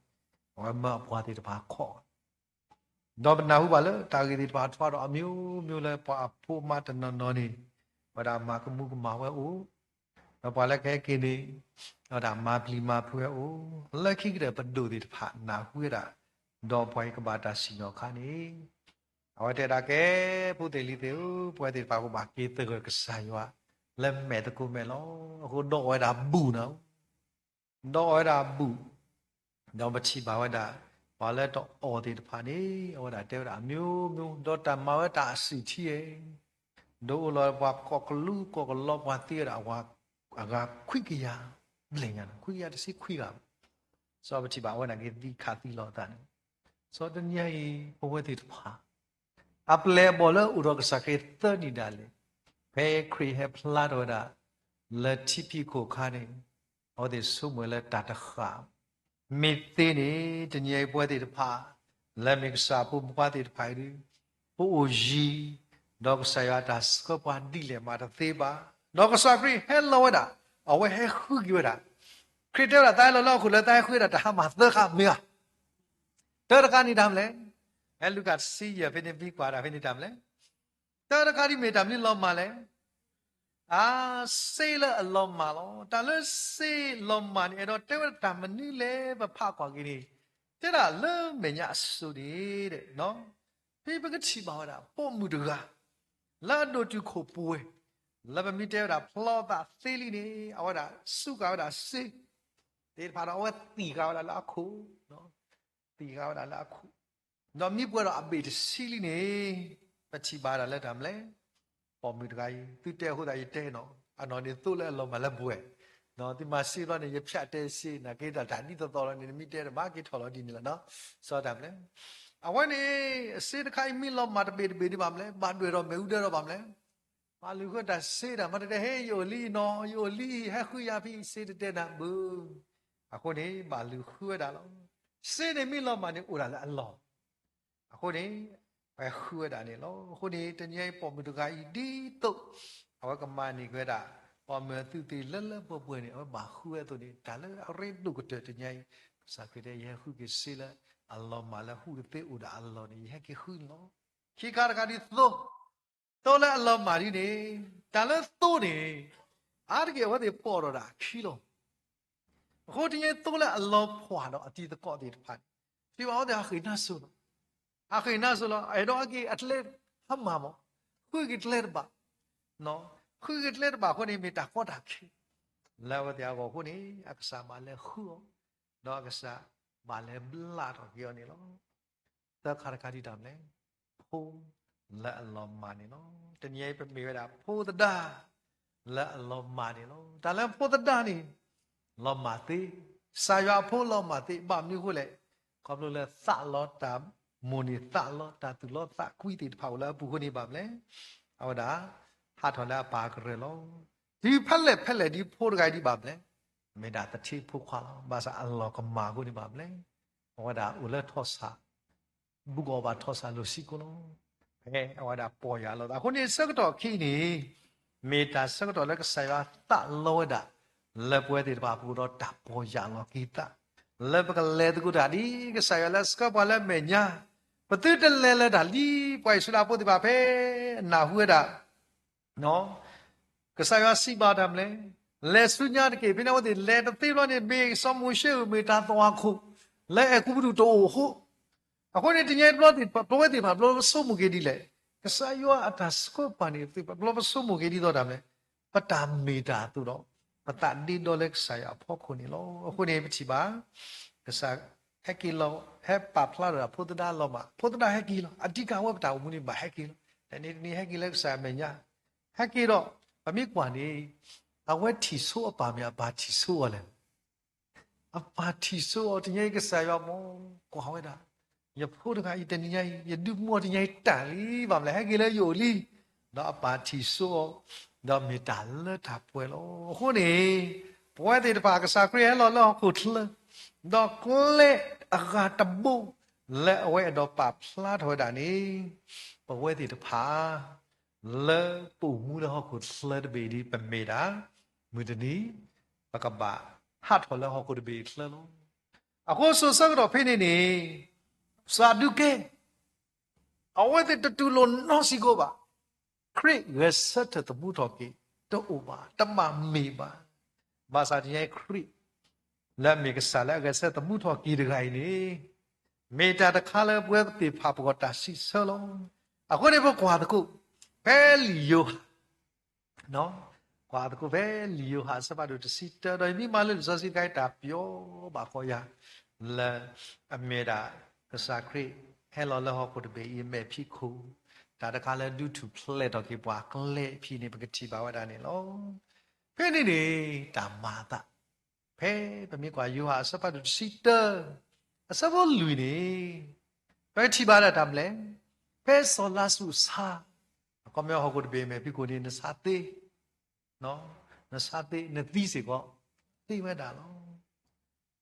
အဝဲမၢအပှၤသ့ၣ်တဖၣ်ခိး, ဒီးပနၢ်ဟူဘၣ်လၢတၢ်ဂ့ၢ်သ့ၣ်တဖၣ်ထွါဒီးအမျိုးမျိုးလၢပှၤအဖိအမါတနီၤနီၤန့ၣ် ဝဲဒၣ်မၤကမူကမၣ်ဝဲအိၣ်, ဒီးပှၤလၢကဟဲက့ၤန့ၣ် ဝဲဒၣ်မၤပျံၤမၤဖုးဝဲအိၣ်, လၢခံကတၢၢ်ပဒိၣ်သ့ၣ်တဖၣ်နၢ်ဟူဝဲဒၣ်, ဒီးပှၤအံၤကဘၣ်တၢ်စံၣ်ညီၣ်အခါန့ၣ် အဝဲတဲဒၣ်ကဲ ဖိသ့ၣ်လံၤသ့ၣ်ဧၢ, ပဝဲသ့ၣ်တဖၣ်ကဘၣ်က့ၤသဂၢၢ်ကစၢ်ယွၤ လၢမဲာ်သကိးမဲာ်လီၤ. အဃိဒီးအီၣ်ဝဲဒၣ်ဘူၣ်နၤ, ဒီးအီၣ်ဝဲဒၣ်ဘူၣ်, ဒီးပထံၣ်ဘၣ်ဝဲဒၣ် ပှၤလၢတအီၣ်သ့ၣ်တဖၣ်န့ၣ် အဝဲဒၣ်တဲဝဲဒၣ်အမျိုးမျိုး, ဒီးတၢ်မၤဝဲတၢ်အဆံၣ်ထံဧိၤ, ဒီးအိၣ်လီၤပှၤကိးကလူးကိးကလီ ပှၤသံဝဲဒၣ် အဂၤခွံကယၤဘျဲၣ်ညါ, ခွံကယၤတဆံခွံဂၤ, စီၤပထံၣ်ဘၣ်အဝဲဒၣ်က့ၤသံခးသံလီၤအသးန့ၣ်, စီၤတနံၤအံၤ ပဝဲသ့ၣ်တဖၣ် အပျဲၢ်အဘီၣ်လၢအိၣ်ဒီးကစၢ်ခရံာ်သၢနံၣ်ဒၣ်လဲာ်, ဖဲခရံာ်ဟဲဖျါထီၣ်ဝဲဒၣ် လၢထံဖံးခိၣ်အခါန့ၣ် အဝဲသ့ၣ်ဆိကမိၣ်လၢတၢ်တဃၣ်, မ့ၢ်သ့န့ၣ် တနံၤအံၤပဝဲသ့ၣ်တဖၣ် လၢမ့ၢ်ကစၢ်အဖိမုၣ်ဖိခွါသ့ၣ်တဖၣ်အံၤဒုး ပအိၣ်ယံၤ ဒီးကစၢ်ယွၤအတၢ်ဆှၢပှၤဒ်လဲၣ်မးတသ့ဘၣ်, ဒီးကစၢ်ခရံာ်ဟဲလီၤဝဲဒၣ်, အဝဲဟဲဃုက့ၤဝဲဒၣ်, ခရံာ်တဲဝဲဒၣ် သးဟဲလီၤလၢဟီၣ်ခိၣ်လၢသးဟဲဃုဝဲဒၣ်တၢ်ဟါမၢ်သၢခါမ့ၢ်ဧါ, တၢတခါန့ၣ်တၢ်မနုၤလဲၣ်, ဖဲလူၤကၣ်တဆံယဲၢ်ဖဲန့ၣ် မ့ၢ်ကွၢ်ဒၣ်ဖဲန့ၣ်တၢ်မနုၤလဲၣ်. တၢ်တခါဒ်မ့ၢ်တၢ်မနုၤလီၤမၢ်လဲၣ်. အါ, စ့လၢအလီၤမၢ်လီၤ. တၢ်လၢစ့လီၤမၢ်န့ၣ် အဲၣ်ဒိးတဲဝဲဒၣ်တၢ်မနုၤလဲၣ် ပဖးကွၢ်က့ၤန့ၣ်, တဲဒၣ်လၢမဲာ်ညါအစိၤန့ၣ်, ဖဲပကထံၣ်ဘၣ်ဝဲဒၣ် ပိာ်မုၣ်တဂၤ လၢအဒိၣ်တုာ်ခိၣ်ပှဲၤ, လၢပမ့ၢ်တဲဝဲဒၣ်ဖျီသးသ့လံန့ၣ် အဝဲဒၣ်စူးဃာ်ဝဲဒၣ်စ့သ့ၣ်တဖၣ်ဒီး အဝဲသံၣ်ဃာ်ဝဲဒၣ်လၢအခိၣ်, သံၣ်ဃာ်ဝဲဒၣ်လၢအခိၣ်, ဒီးမံပှဲၤဒီးအဘ့ၣ်တဆံလံန့ၣ်, ပထံၣ်ဘၣ်ဒၣ်လၢတၢ်မနုၤလဲၣ်. ပိာ်မုၣ်တဂၤအံၤ သုတဲအဃိသတးယတဲနီၤ, အနီၢ်န့ၣ်သိလၢအလီၤမၢ်လၢပှဲၤ, သုမၤစ့ဘျီန့ၣ် ယဖၠးတဲစ့ နာ်က့တၢ်ဒ်သိးသိးလီၤန့ၣ် နမ့ၢ်တဲတဘၣ်က့ၤထီၣ်လီၤဒ်န့ၣ်လီၤ. စီၤတၢ်မနုၤလဲၣ်. အဝဲန့ၣ် အစ့တခါအံၤမ့ၢ်လီၤမၢ်တဘ့ၣ်တဘ့ၣ်ဒံးဘၣ်မနုၤလဲၣ်, ဘၣ်ဒွဲၣ်ဒီးမ့ၣ်အူဒၢဒီးဘၣ်မနုၤလဲၣ်. ဘၣ်လုၢ်ဃုတၢ်စ့တၢ်မၤတတဲ ဟ့ ယအိၣ်လံနီၤ, ယအိၣ်လံ ဟဲဃုယၤဖဲအံၤ စ့တတဲနၤဘၣ်. အဃိန့ၣ် ဘၣ်လုၢ်ဃုဝဲဒၣ်လီၤ. စ့န့ၣ်မ့ၢ်လီၤမၢ်န့ၣ်အိၣ်ဒၣ်လၢအလီၢ်, အဃိန့ၣ် ပှၤဃုဝဲဒၣ်န့ၣ်လီၤ. အဃိန့ၣ် တနံၤအံၤပိာ်မုၣ်တဂၤအံၤဒ်သိး အဝဲကမၤန့ၢ်က့ၤဝဲဒၣ် ပိာ်မုၣ်အသူးသ့ၣ်လၢလၢပှဲၤပှဲၤန့ၣ် အဝဲဘၣ်ဃုဝဲအသိးန့ၣ် တၢ်လၢအရ့ဒိၣ်ကတၢၢ်တနံၤအံၤ ကစၢ်ခရံာ်တဲ ယဟဲဃုက့ၤစ့လၢအလီၤမၢ်လၢဟူးတသ့အိၣ်ဒီးအလီၢ်န့ၣ် ယဟဲက့ၤဃုန့ၣ်လီၤ. ခံခါတခါဒ်သိး သိလၢအလီၤမၢ်ဒ်န့ၣ် တၢ်လၢသိန့ၣ် အါတက့ၢ်အဝဲသ့ၣ်ပိာ်ထီၣ်ဒၣ်အခံလီၤ. အဃိတနံၤအံၤသိလၢအလီၤဖှၣ်ဒီးအတံၤသကိးသ့ၣ်တဖၣ်န့ၣ် ထံၣ်ဘၣ်အဝဲသ့ၣ်ဟးဃ့ၢ်နါစိၤလီၤ. ဟးဃ့ၢ်နါစိၤလီၤ. အဲၣ်ဒိးဟဲက့ၤအကျဲဟါမၢ်မး, ဃုက့ၤကျဲတဘၣ်, ဃုက့ၤကျဲတဘၣ်အဃိန့ၣ် မ့ၢ်တၢ်ကီတၢ်ခဲ လၢအဝဲသ့ၣ်အဂီၢ်အဃိန့ၣ် အကစၢ်ဘၣ်လဲၤဃုအီၤ, ဒီးအကစၢ်ဘၣ်လဲၤဘျးထီၣ်က့ၤအီၤန့ၣ်လီၤ. သၢခါတခါဒ်တၢ်မနုၤလဲၣ်, ဖိလၢအလီၤမၢ်န့ၣ်လီၤ. တနံၤအံၤ ပမ့ၢ်ဝဲဒၣ်ဖိသဒါ လၢအလီၤမၢ်န့ၣ်လီၤ. တၢ်လၢဖိသဒါန့ၣ် လီၤမၢ်သ့, ကစၢ်ယွၤအဖိလီၤမၢ်သ့, ဘၣ်မနုၤအဃိလဲၣ်, ခီဖျိလၢသးလီတၢ်မိၣ်န့ၢ်သးလီ တၢ်သူၣ်လီသးကွံသ့ၣ်တဖၣ်အိၣ်လၢအပူၤအဃိန့ၣ်ဘၣ်မနုၤလဲၣ်, အဝဲဒၣ် ဟးထီၣ်လၢအပၢ်ကရၢလီၤ. တုၤဖဲလဲၣ်ဖဲလဲၣ်ဒ်ဖိတဂၤအံၤဒ်ဘၣ်မနုၤလဲၣ်, မ့ၢ်ဒၣ်သထ့ဖိခွါလီၤ. ဘၣ်ဆၣ်အလီၤကမၢ်အဃိန့ၣ်ဘၣ်မနုၤလဲၣ်, အဝဲဒၣ်အိၣ်လၢထီၣ်ဆၣ် ဘူးကီၢ်ဘၣ်ထီၣ်ဆၣ်လိၤဆံကိာ်လီၤ. ဖဲအဝဲဒၣ်ပီၢ်ယၢ်လီၤသးအဃိန့ၣ် ဆၢကတီၢ်ခံန့ၣ် မ့ၢ်တၢ်ဆၢကတီၢ်လၢကစၢ်ယွၤသးလီဝဲဒၣ် လၢပဝဲသ့ၣ်တဖၣ်အပူၤဒီးတၢ်ပီၢ်ယၢ်လီၤက့ၤသး လၢပကလဲၤသကိးတၢ်ဒ်ကစၢ်ယွၤလၢအဆှၢပှၤလၢအမဲာ်ညါ, ပသုတလဲၤလၢတၢ်လံ. ပှၤအံၣ်စရ့လးဖိသ့ၣ်တဖၣ်ဖဲအနၢ်ဟူဝဲဒၣ် ကစၢ်ယွၤစံးဘၣ်တၢ်မနုၤလဲၣ်, လဲၤဆူညါတက့ၢ်. ဖဲန့ၣ်အဝဲသ့ၣ်လဲၤတသ့ဘျီန့ၣ် မ့ၢ်စီၤမိၤၡ့ဧၢ မ့ၢ်တၢ်သွၣ်ခိၣ် လၢအဲၤကူပတူးတအိၣ်အဃိ, အဃိန့ၣ် တနံၤအံၤတဘျီသ့ၣ်တဖၣ် ပဝဲသ့ၣ်တဖၣ် ဘျီပဆိကမိၣ်က့ၤဒ်လဲၣ်, ကစၢ်ယွၤအတၢ်ဆှၢပှၤန့ၣ်သ့ၣ်တဖၣ် ဘျီပဆိကမိၣ်က့ၤဒ်သိးတၢ်မနုၤလဲၣ်, ပတၢ်မ့ၢ်တၢ်အသိးဒီး ပသးဒ့ဒီလၢကစၢ်ယွၤအဖီခိၣ်န့ၣ်လီၤ. အဃိန့ၣ် ပထံၣ်ဘၣ် ကစၢ်ဟဲက့ၤလီၤ ဟဲပာ်ဖျါထီၣ်ဒၣ်ဖိသဒါလီၤမၢ်, ဖိသဒါဟဲက့ၤလီၤ. အဓိက အဝဲပတၢ်အိၣ်မူန့ၣ် ဘၣ်ဟဲက့ၤလီၤ. တနံၤတနံၤဟဲက့ၤလၢကစၢ်အမဲာ်ညါ, ဟဲက့ၤဒီး ပမ့ၢ်ကွၢ်န့ၣ် အဝဲထံၣ်ဆိအပၢ်မ့ၢ်အပၢ်ထံၣ်ဆိအီၤလဲၣ်. အပၢ်ထံၣ်ဆိအီၤ တနံၤအံၤကစၢ်ယွၤမ့ၢ်ကွၢ်ဝဲဒၣ် ယဖိတဂၤအံၤတနံၤညါအံၤ ယဒုးမူအီၤတနံၤအံၤတၢ်လံ ဘၣ်မနုၤလဲၣ် ဟဲက့ၤလၢယအိၣ်လံ, ဒီးအပၢ်ထံၣ်ဆိအီၤ, ဒီးမ့ၢ်တၢ်လၢတၢ်ပှဲၤလီၤ. အဃိန့ၣ် ပဝဲသ့ၣ်တဖၣ် ကစၢ်ခရံာ်ဟဲလီၤလၢဟီၣ်ခိၣ်ချၢ, ဒီးကျဲအဂၤတဘိ လၢအဝဲအဲၣ်ဒိးပာ်ဖျါထီၣ်ဝဲဒၣ်န့ၣ် ပဝဲသ့ၣ်တဖၣ် လၢပအိၣ်မူလၢဟီၣ်ခိၣ်ချၢတဘ့ၣ်အံၤ ပမ့ၢ်ဒၣ် မုၢ်တနံၤ ပကဘၣ်ဟးထီၣ်လၢဟီၣ်ခိၣ်တဘ့ၣ်အံၤချၢလီၤ. အဃိ စိၤဆၢကတီၢ်ဖဲန့ၣ်န့ၣ် စၤဒူးကဲ အဝဲသ့ၣ်တတူၢ်လိာ်နီတစဲးဖိဘၣ်. ခရံာ်ဂဲၤဆၢထၢၣ်သမူထီၣ်က့ၤ တအိၣ်ဘၣ်, တဘၣ်မ့ၢ်ဘၣ်. ဘၣ်ဆၣ်တနံၤအံၤခရံာ် လၢအမ့ၢ်ကစၢ်လၢအဂဲၤဆၢထၢၣ်သမူထီၣ်က့ၤတဂၤအံၤန့ၣ် မ့ၢ်တၢ်တခါလၢပဝဲသ့ၣ်တဖၣ်ပကီၢ်တၢ်စံးဆၢလီၤ. အဃိန့ၣ် ပကွၢ်သကိး ဖဲလံာ်ယိၤဟၣ် ကွၢ်သကိးဖဲလံာ်ယိၤဟၣ်အဆၢဖးဒိၣ်တဆံတၢ ဒီးယမ့ၢ်မၤလၢလံာ်စီဆှံတခါအံၤ တၢ်ပျီဘၣ်ဃီယၤ လၢအမ့ၢ်ဒၣ် ကစၢ်ခရံာ်ဟဲလီၤလၢဟီၣ်ခိၣ်တဘ့ၣ်အံၤအမဲာ်ဖံးခိၣ်, တၢ်တခါလၢဒုးထူၣ်ဖျဲးထီၣ်က့ၤပှၤကျဲအဖံးန့ၣ် ပကထံၣ်ဘၣ်ဝဲဒၣ်န့ၣ်လီၤ. ဖဲန့ၣ်န့ၣ် တၢ်မၤအသး ဖဲပမ့ၢ်ကွၢ်ယိၤဟၣ်အဆၢဖးဒိၣ်တဆံတၢ အဆၢဖိလွံၢ်န့ၣ် ပကထံၣ်ဘၣ်ဒၣ်တၢ်မနုၤလဲၣ်, ဖဲစီၤလါစရူးဆါ, အခီပညီဟီၣ်ခိၣ်တဘ့ၣ်အမဲာ်ဖံးခိၣ်န့ၣ် နဆါသ့, နဆါသ့ နသံစ့ၢ်ကီး သ့ဝဲဒၣ်လီၤ.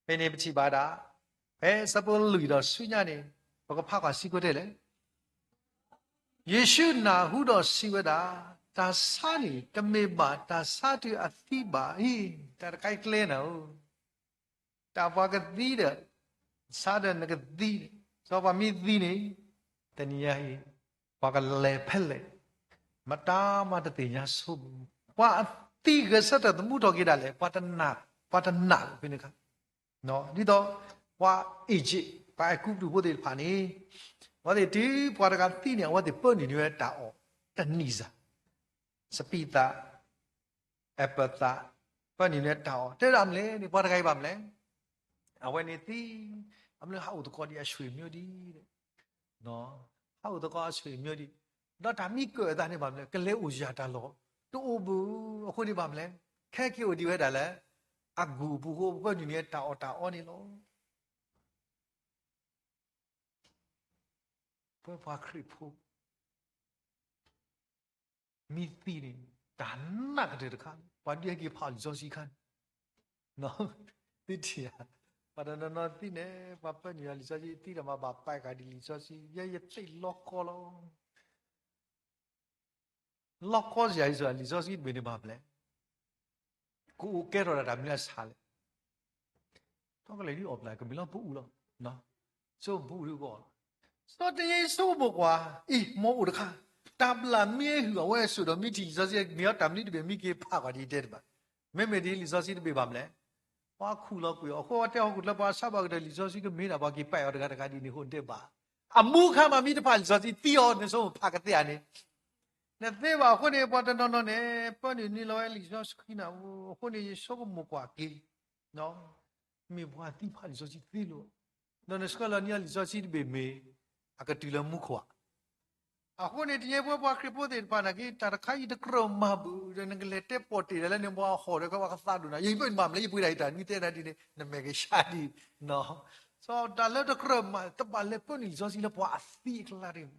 ဖဲန့ၣ်ပထံၣ်ဘၣ်ဒၣ် ဖဲအဆၢဖိလွံၢ်ဒီးဆူညါန့ၣ် ပကဖးကွၢ်စ့ၢ်ကီးတဲလဲၣ် ယ့ၣ်ၡူးနၢ်ဟူဒီးစံးဝဲဒၣ်, တၢ်ဆါန့ၣ် တမ့ၢ်ဘၣ်တၢ်ဆါတုၤအသံဘၣ်အံၤ, တၢ်တခါအံၤကျဲနၤဧၢ, တၢ်ပှၤကသံဒီး ဆါဒီးနကသံ, စီၤပၤမ့ၢ်သံန့ၣ် တနံၤညါအံၤ ပှၤကလဲၤဖဲလဲၣ်, မတၤမၤတသ့ၣ်ညါဆိဘၣ်. ပှၤအသံဂဲၤဆၢထၢၣ်သမူထီၣ်က့ၤဒၣ်လဲာ်, ပှၤတနာ်, ပှၤတနာ်ဖဲန့ၣ်အခါ, ဒ်သိး ပှၤ Egypt ပှၤအဲၤကူပတူးဖိသ့ၣ်တဖၣ်န့ၣ် အဝဲသ့ၣ်တုၤပှၤတဂၤသံန့ၣ် အဝဲသ့ၣ်ပၢနုာ်န့ၢ်ဝဲတၢ်အီၣ်တနံၣ်စၢ်, စပံးသၣ် apple သၣ်, ပၢနုာ်န့ၢ်တၢ်အီၣ်, တဲဒၣ်မနုၤလဲၣ်န့ၣ် ပှၤတဂၤအံၤဘၣ်မနုၤလဲၣ်, အဝဲန့ၣ်သံ, အမနုၤဟးအိၣ်သကိးဒံးအဆွေမျိုးဒံး, ဟးအိၣ်သကိးအဆွေမျိုးဒံး, ဒီးတၢ်မံကၢၢ်အသးန့ၣ်ဘၣ်မနုၤလဲၣ်, ကလဲၤအိၣ်ယၢ်တၢ်လီၢ်တအိၣ်ဘၣ်. အဃိန့ၣ်ဘၣ်မနုၤလဲၣ်, ခဲက့ၤအိၣ်ဒံးဝဲဒၣ်လၢ အကူၢ်အပူၤအဃိ ပၢနုာ်န့ၢ်တၢ်အီၣ်တၢ်အီန့ၣ်လီၤ. ပဝဲပှၤခရံာ်ဖိ မ့ၢ်သံန့ၣ် တၢ်နးကတၢၢ်တခါ, ပှၤဒုးဟဲက့ၤဖးအီၤလံာ်စီဆှံအခါန့ၣ်, သုထံၣ်ဧါ, ပှၤတနီၤနီၤသံန့ၣ် ပှၤပၢနုာ်အီၤလံာ်စီဆှံ သံဒီးမၤဘၣ်ပာ်ဃာ်ဒံးလံာ်စီဆှံ, ယဲယသ့ၣ်လီၤကီလီၤ. လီၤကီစ့ၢ်ကီး လံာ်စီဆှံတဘ့ၣ်န့ၣ်ဘၣ်မနုၤလဲၣ်, ကအိၣ်ကဲထီၣ်ဒၣ်တၢ်မနုၤအဆၣ်လဲၣ်. ထီၣ်ကလဲၤဒ်အီၣ်ဘျၣ်ကမ့ၢ်လီၤပအူလီၤ, ဆိပအူဒ်ကီလီၤ. စီၤတယ့ၣ်ဆိကမိၣ်ကွၢ်, အံၤ မ်အအိၣ်တခါ, တၢ်ဘျၣ်မ့ၢ်အဟုၣ် အဝဲအစိၣ်ဒီးမ့ၢ်ထံၣ်လံာ်စီဆှံ မ့ၢ်အီၤတၢ်မနုၤတဘ့ၣ် မ့ၢ်က့ၤဖးကွၢ်ဒ်တဲတဘၣ်. မ့မ့ၢ်ဒ်လံာ်စီဆှံတဘ့ၣ်ဘၣ်မနုၤလဲၣ်, ပှၤခူၣ်လီၤကွံာ်အီၤ အဃိအတဲဟီၣ်ခိၣ်ချၢ ပှၤဆါဘၣ်ကတၢၢ်လံာ်စီဆှံကမ့ၢ်ဒၣ် ပှၤက့ၤပာ်အီၤတဂၤတဂၤဒ်န့ၣ်အဃိန့ၣ်တဲဘၣ်. အမူအခါမး မ့ၢ်တဖးလံာ်စီဆှံသံအီၤ နဆိကမိၣ်ဖးကသ့ဧါန့ၣ် နသ့ဘၣ်. အဃိန့ၣ် ပှၤတနီၤနီၤန့ၣ် ပၢနုာ်န့ၢ်လီၤဝဲလံာ်စီဆှံနၤ, အဃိန့ၣ် ယဆိကမိၣ်ကွၢ်က့ၤ, မ့ၢ်ပှၤသံဖးလံာ်စီဆှံသ့လီၤ, ဒီးနဆှၢလီၤန့ၢ်အီၤလံာ်စီဆှံတဘ့ၣ်မ့ၢ် အကတုၤလၢမူခိၣ်ဧါ. အဃိန့ၣ် တနံၤအံၤပဝဲပှၤခရံာ်ဖိသ့ၣ်တဖၣ်နာ်က့ တၢ်တခါအံၤတကြၢးမၤဘၣ်ဒီး နကလဲၤတဲပီၢ်တ့ၢ်ဒၣ်လၢန့ၣ် ပှၤဟီၣ်ဒီးကဘၣ်ကသးဒိၣ်နၤ, ယဘၣ်မၤမနုၤလဲၣ် ယပှ့ၤတၢ်ယတၢ်နွံတဲနၤဒ်န့ၣ် နမဲာ်ကဆှးဒံး တၢ်လၢတကြၢးမၤ တဘၣ်လဲၤပၢနုာ်လံာ်စီဆှံလၢပှၤအသံအကျါတဂ့ၤ.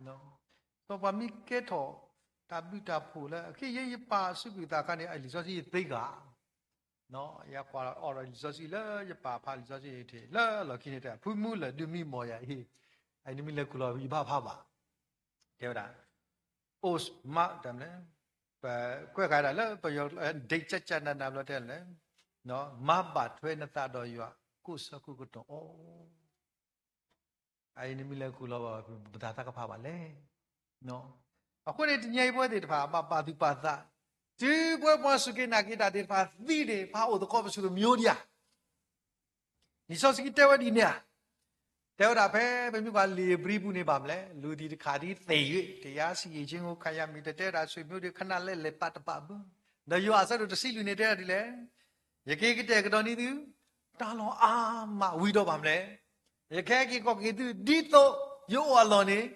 စီၤပၤမ့ၢ်ကဲထီၣ်တၢ်ဘျုးတၢ်ဖှိၣ်လၢ အခဲအံၤယပာ်အစုကွံာ်သးအခါန့ၣ် အလံာ်စီဆှံယသ့ဂၤ, ယကွၢ်အီၤဒီးလံာ်စီဆှံလၢယပာ်ဖးလံာ်စီဆှံအံၤတ့ၢ် လၢအလီၢ်ခံန့ၣ်တဲ ဖုမူလၢာ်ဒုးမံမီၢ်ယၤအံၤ, အအံၤနမ့ၢ်လဲၤခူၣ်လီၤ ယဘၣ်ဖးဘၣ်, တဲဝဲဒၣ် အိၣ်မးတၢ်မနုၤလဲၣ်, ပကွဲးဃာ်ဒၣ်လၢပယီၤ ဒိတ်ကျကျနနဘျီတဲလဲၣ်, မၤဘၣ်ထွဲနသးဒီးယွၤ ကိးဆၢကိးကတီၢ်အီၤ အအံၤနမ့ၢ်လဲၤခူၣ်လီၤဘၣ် ပတၢ်သးကဖးဘၣ်လဲၣ်. အဃိန့ၣ် တနံၤအံၤပဝဲသ့ၣ်တဖၣ် ဘၣ်ပာ်သူၣ်ပာ်သး, တုၤပဝဲပှၤစူၢ်က့ၤနာ်က့ၤတၢ်သ့ၣ်တဖၣ်သံန့ၣ် ပဟးအိၣ်သကိးပဆူၣ်ကမံၤဒံးဧါ. လံာ်စီဆှံတဲဝဲဒ်န့ၣ်ဧါ. တဲဝဲဒၣ်ဖဲ ပမ့ၢ်ကွၢ်လံာ်ဧ့ၤဘြံၤပူၤန့ၣ်ဘၣ်မနုၤလဲၣ်, လူၤသံးတခါဒ်သ့ၣ်ယွ့ၣ် တရားစီရင်ခြင်းကို ခံရမည် တတဲဝဲဒၣ် ဆွေမျိုးတွေ ခဏလဲလဲၤသးတဘၣ်ဘၣ်, ဒီးယိၤဟၣ်အဆၢဒိၣ်တဆံလွံၢ်န့ၣ်တဲဝဲဒၣ်ဒ်လဲၣ်, ယက့ၤကတဲာ်ကတီၤန့ၢ်သု တၢ်လီၢ်အါမးဝံၤဒီးဘၣ်မနုၤလဲၣ်, ယကဟဲက့ၤကီၢ်က့ၤသု ဒ်သိးယအိၣ်အလီၢ်န့ၣ်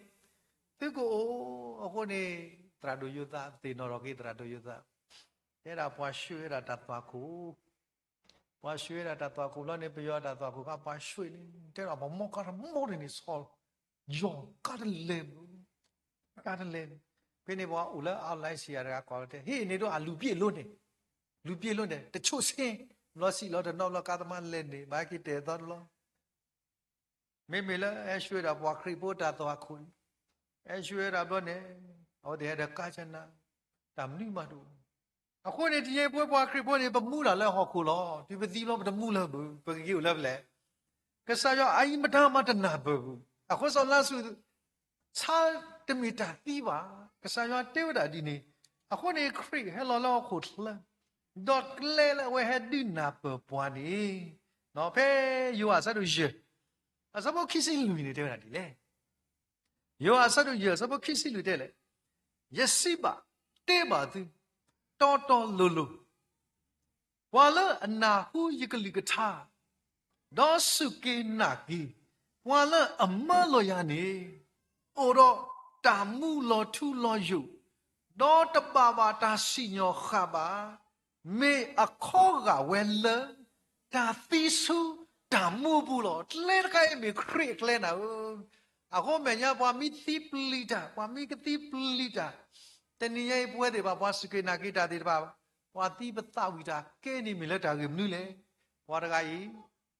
သုကအိၣ်. အဃိန့ၣ် သရၣ်ဒိၣ်ယိၤသး သ့ၣ်နီၣ်ထီၣ်က့ၤသရၣ်ဒိၣ်ယိၤသး, တဲဒၣ်ပှၤဆှၢဝဲဒၣ်တၢ်သွၣ်ခိၣ်, ပှၤဆှၢဝဲဒၣ်တၢ်သွၣ်ခိၣ်ဘျီန့ၣ် ပယီၤတၢ်သွၣ်ခိၣ်ခါ ပှၤဆှၢန့ၣ် တဲဒၣ်ပှၤမီၢ်ကါတမီၢ်န့ၣ်န့ၣ် ဆီၣ်ယီၤကါတလဲၣ်ဘၣ်, ကါတလဲၣ်. ဖဲန့ၣ်ပှၤအိၣ်လၢ Malaysia တဂၤကိးလီၤတဲ ဟ့ၣ်န့ၢ်ဒိၣ်အလူၤပျ့ၢ်လိန့ၣ်, လူၤပျ့ၢ်လိန့ၣ် တဆိၣ်ဆ့, ဘျီစံးလီၤတနီၤဘျီ ကါသမားလဲၤန့ၣ် ဘၣ်က့ၤတဲာ်သီတလီၤ. မ့မ့ၢ်လၢဟဲဆှၢဒၣ်ပှၤခရံာ်ဖိတၢ်သွၣ်ခိၣ်, ဟဲဆှၢဒၣ်ဘျီန့ၣ် အဝဲသ့ၣ်ဟဲဒီးကါကနၤ, တၢ်မနုၤမးတအိၣ်. အဃိန့ၣ် တနံၤအံၤပဝဲပှၤခရံာ်ဖိန့ၣ် ပမူဒၣ်လၢဟီၣ်ခိၣ်လီၤ. တုၤပသံဘျီ ပတမူလၢၤဘၣ်, ပကက့ၤအိၣ်လၢဖဲလဲၣ်. ကစၢ်ယွၤအအံၤမတၤမၤတနာ်ဘၣ်ဘၣ်. အဃိစီၤလါစရူး ဆါတမ့ၢ်တၢ်သံဘၣ်. ကစၢ်ယွၤတဲဝဲဒၣ်ဒ်န့ၣ်, အဃိန့ၣ် ခရံာ်ဟဲလီၤလၢဟီၣ်ခိၣ်ချၢ, ဒီးကျဲလၢအဝဲဟဲဒုးနၢ်ပၢၢ်ပှၤန့ၣ်, ဖဲယိၤဟၣ်အဆၢဒိၣ်ယဲၢ်, အဆၢဖိခံဆံလွံၢ်န့ၣ် တဲဝဲဒၣ်ဒ်လဲၣ်. ယိၤဟၣ်အဆၢဒိၣ်ယဲၢ် အဆၢဖိခံဆံလွံၢ်တဲလဲၣ်, ယစံးဘၣ်တဲဘၣ်သု, တီတီလိၤလိၤ ပှၤလၢအနၢ်ဟူယကလုၢ်ကထါ, ဒီးစူၢ်က့ၤနာ်က့ၤ, ပှၤလၢအမၢလီၤယၤန့ၣ်, အိၣ်ဒီးတၢ်မူလီၤထူလီၤယိာ်, ဒီးတဘၣ်ဘၣ်တၢ်စံၣ်ညီၣ်ဃၣ်ဘၣ်, မ့ၢ်အခီဂာ်ဝဲလၢ တၢ်သံဆူတၢ်မူအပူၤလီၤ. ကျဲတခါအံၤမ့ၢ်ခရံာ်အကျဲနၤဧၢ, အဃိမဲာ်ညါပှၤမ့ၢ်သံပျံၤတၢ်, ပှၤမ့ၢ်ကသံပျံၤတၢ်, တနံၤညါအံၤပဝဲသ့ၣ်တဖၣ် ပှၤစူၢ်က့ၤနာ်က့ၤတၢ်သ့ၣ်တဖၣ်, ပှၤသံပသးဝံၣ်တၢ်ကဲန့ၣ်မ့ၢ်လၢတၢ်ဂ့ၢ်မနုၤလဲၣ်. ပှၤတဂၤအံၤ ခီ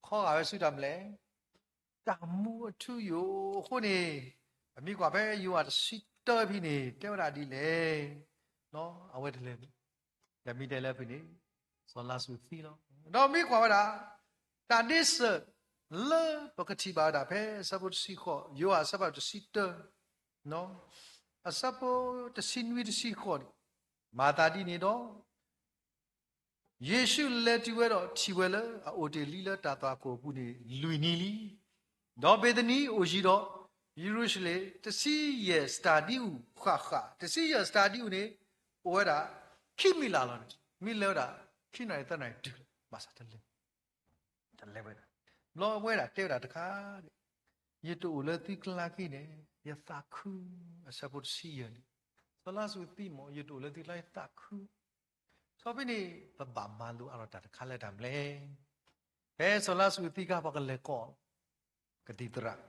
ဂာ်ဝဲဆူတၢ်မနုၤလဲၣ်, တၢ်မူအထူအယိာ်အဃိန့ၣ်, ပမ့ၢ်ကွၢ်ဖဲယိၤဟၣ်တဆံတၢဖဲန့ၣ် တဲဝဲဒၣ်ဒ်လဲၣ်, အဝဲတလဲၤ, တမ့ၢ်တဲလၢဖဲန့ၣ် စီၤလါစရူးသံလီၤ. ဒီးမ့ၢ်ကွၢ်ဝဲဒၣ် တၢ်ဒ့စၢၤ လၢပကထံၣ်ဘၣ်ဝဲဒၣ်ဖဲအဆၢဖိတဆံဃိး, ယိၤဟၣ်အဆၢဖးဒိၣ်တဆံတၢ, အဆၢဖိတဆံနွံတဆံဃိးန့ၣ်, မၤသးဒ်န့ၣ်ဒီး ယ့ၣ်ၡူးလဲၤတုၤဝဲဒီးထံၣ်ဝဲလၢအအိၣ်တ့ၢ်လံလၢတၢ်သွၣ်ခိၣ်အပူၤန့ၣ် လွံၢ်နံၤလံ. ဒီးဘ့းသနံအိၣ်ယံၤဒီး ယရူၤၡလ့ၣ် တဆံယဲၢ်စတၢဒံအူၣ်ဃၣ်ဃၣ်, တဆံယဲၢ်စတၢဒံအူၣ်န့ၣ် အိၣ်ဝဲဒၣ် ခံမံးလးလီၤန့ၣ်, မ့ၢ်လဲၤဝဲဒၣ် ခံနၣ်ရံၣ်သၢနၣ်ရံၣ်တုၤလီၤ, ဘၣ်ဆၣ်တလဲၤ တလဲၤဝဲဒၣ်. ဘျီအဝဲဒၣ်တဲဝဲဒၣ်တခါ, ယတအိၣ်လၢသုကျါခံန့ၣ် ယသးခု, အဆၢဖိတဆံယဲၢ်န့ၣ်, စီၤလါစရူးသံမး, ယတအိၣ်လၢသုကျါ ယသးခု. စီၤဖဲန့ၣ် ပဘၣ်မၤလိအါထီၣ်တၢ်တခါလၢတၢ်မနုၤလဲၣ်. ဖဲစီၤလါစရူးသံအခါ ပှၤကလဲၤကိးလီၤကသံၣ်သရၣ်,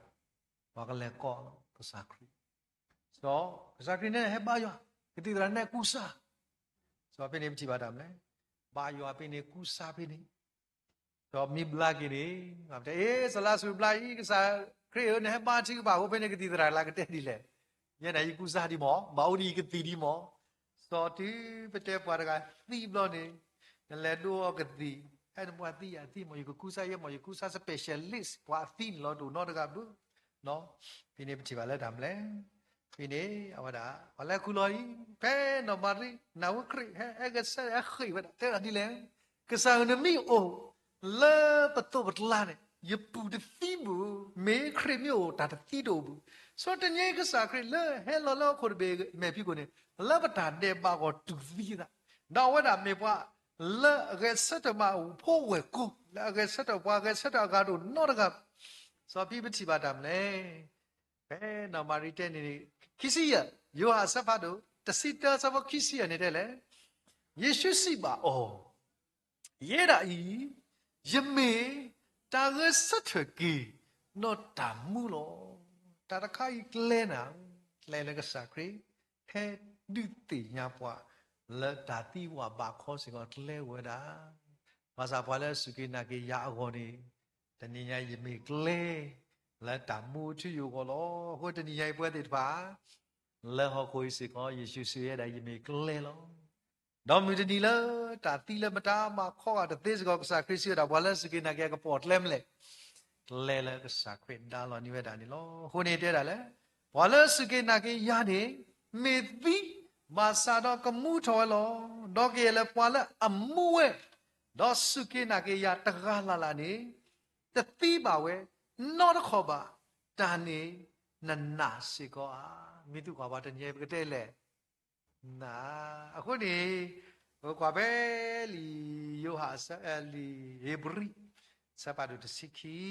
ပှၤကလဲၤကိးလီၤကစၢ်ခရံာ်, စီၤကစၢ်ခရံာ်န့ၣ်ဟဲဘါယွၤ, ကသံၣ်သရၣ်န့ၣ်ကူစါ. စီၤဖဲန့ၣ်ပထံၣ်ဘၣ်တၢ်မနုၤလဲၣ်, ဘါယွၤဖဲန့ၣ် ကူစါဖဲန့ၣ် ဒီးမ့ၢ်ဘျါက့ၤန့ၣ်, အ့ စီၤလါစရူးဘျါအံၤ, ကစၢ်ခရံာ်ဧၢ, နဟဲဘါထုကဖၣ်အဃိ ဖဲန့ၣ်ကသံၣ်သရၣ်လၢကတဲဒ်လဲၣ်, ယဲန့ၣ်ယကူစါဒံးမး, ဘၣ်အိၣ်ဒံးယကသံၣ်ဒံးမး. စီၤတုၤပတဲပှၤတဂၤသံဘျီန့ၣ်, နလဲၤဒိအီၤကသံၣ်, ဟဲနပှၤသံယၤသံမး, ယကကူစါယဲမး, ယကူစါ specialist ပှၤအသံန့ၣ်လီၤ, တအိၣ်နီတဂၤဘၣ်. ဖဲန့ၣ်ပထံၣ်ဘၣ်လၢတၢ်မနုၤလဲၣ်. ဖဲန့ၣ်အဝဲဒၣ် ပှၤလဲၤခူၣ်လီၤအံၤ, ဖဲနီၢ်မၤရံနၢ်ဟူခရံာ်ဟဲဂဲၤဆၢထၢၣ်ဟဲဃ့ၢ်ဝဲဒၣ် တဲဝဲဒၣ်ဒ်လဲၣ်, ကစၢ်ဧၢ, နမ့ၢ်အိၣ်လၢပသိးပကျါန့ၣ်, ယပူၤတသံဘၣ်, မ့ၢ်ခရံာ်မ့ၢ်အိၣ် တၢ်တသံတအိၣ်ဘၣ်. စီၤတနံၤအံၤ ကစၢ်ခရံာ်လၢဟဲလီၤလၢဟီၣ်ခိၣ်တဘ့ၣ်မဲာ်ဖံးခိၣ်န့ၣ်, လၢပတၢ်ဒဲးဘးအဂီၢ်တူၢ်သံအသး, ဒီးအဝဲဒၣ်မ့ၢ်ပှၤလၢအဂဲၤဆၢထၢၣ်မးအဖိဝဲၢ်ကိာ်, လၢအဂဲၤဆၢထၢၣ်ပှၤဂဲၤဆၢထၢၣ်အဂၤတအိၣ်နီတဂၤဘၣ်. စီၤပံပထံၣ်ဘၣ်တၢ်မနုၤလဲၣ်. ဖဲနီၢ်မၤရံတဲန့ၣ် ခံဆံယဲၢ်, ယိၤဟၣ်အဆၢဖးဒိၣ် တဆံတၢ အဆၢဖိခံဆံယဲၢ်န့ၣ်တဲလဲၣ်, ယ့ၣ်ၡူးစံးဘၣ်အီၤ, ယဲဒၣ်အံၤ, ယမ့ၢ်တၢ်ဂဲၤဆၢထၢၣ်က့ၤ ဒီးတၢ်မူလီၤ. တၢ်တခါအံၤကျဲနၤ, ကျဲလၢကစၢ်ခရံာ် ဟဲဒုးသ့ၣ်ညါပှၤ လၢတၢ်သံဝးဘးခီစ့ၢ်ကီးကျဲဝဲဒၣ်. ဘၣ်ဆၣ်ပှၤလၢအစူၢ်က့ၤနာ်က့ၤယၤအဂီၢ်န့ၣ်, တနံၤညါအံၤယမ့ၢ်ကျဲ လၢတၢ်မူအထူအယိာ်အဂီၢ်လီၤ. အဃိတနံၤညါအံၤပဝဲသ့ၣ်တဖၣ် လၢဟီၣ်ခိၣ်အံၤစ့ၢ်ကီး ယ့ၣ်ၡူးစံးဝဲဒၣ် ယမ့ၢ်ကျဲလီၤ. ဒီးမုၢ်တနံၤလၢတၢ်သံလၢမတၤမၤခီဂာ်တသ့စ့ၢ်ကီး ကစၢ်ခရံာ်စံးဝဲဒၣ် ပှၤလၢအစူၢ်က့ၤနာ်က့ၤအကပိာ်ကျဲမနုၤလဲၣ်, ကျဲလၢကစၢ်ခရံာ်ဒါလီၤန့ၢ်ဝဲဒၣ်န့ၣ်လီၤ. အဃိန့ၣ်တဲဒၣ်လဲၣ်, ပှၤလၢအစူၢ်က့ၤနာ်က့ၤယၤန့ၣ် မ့ၢ်သံ, ဘၣ်ဆၣ်ဒီးကမူထီၣ်ဝဲလီၤ. ဒီးကယဲၢ်လၢပှၤလၢအမူဝဲ ဒီးစူၢ်က့ၤနာ်က့ၤယၤတဂၤလၢ်လၢ်န့ၣ် တသံဘၣ်ဝဲနီတခီၣ်ဘၣ်. တၢ်န့ၣ်နနာ်စ့ၢ်ကီးဧါ. မ့ၢ်သုကွၢ်ပှၤတနံၤအံၤ ပကတဲလဲၣ် န, အဃိန့ၣ် ပကွၢ်ဖဲလံာ်ယိၤဟၣ် လံာ်ဧ့ၤဘြံၤ အဆၢဖးဒိၣ်တဆံခံ,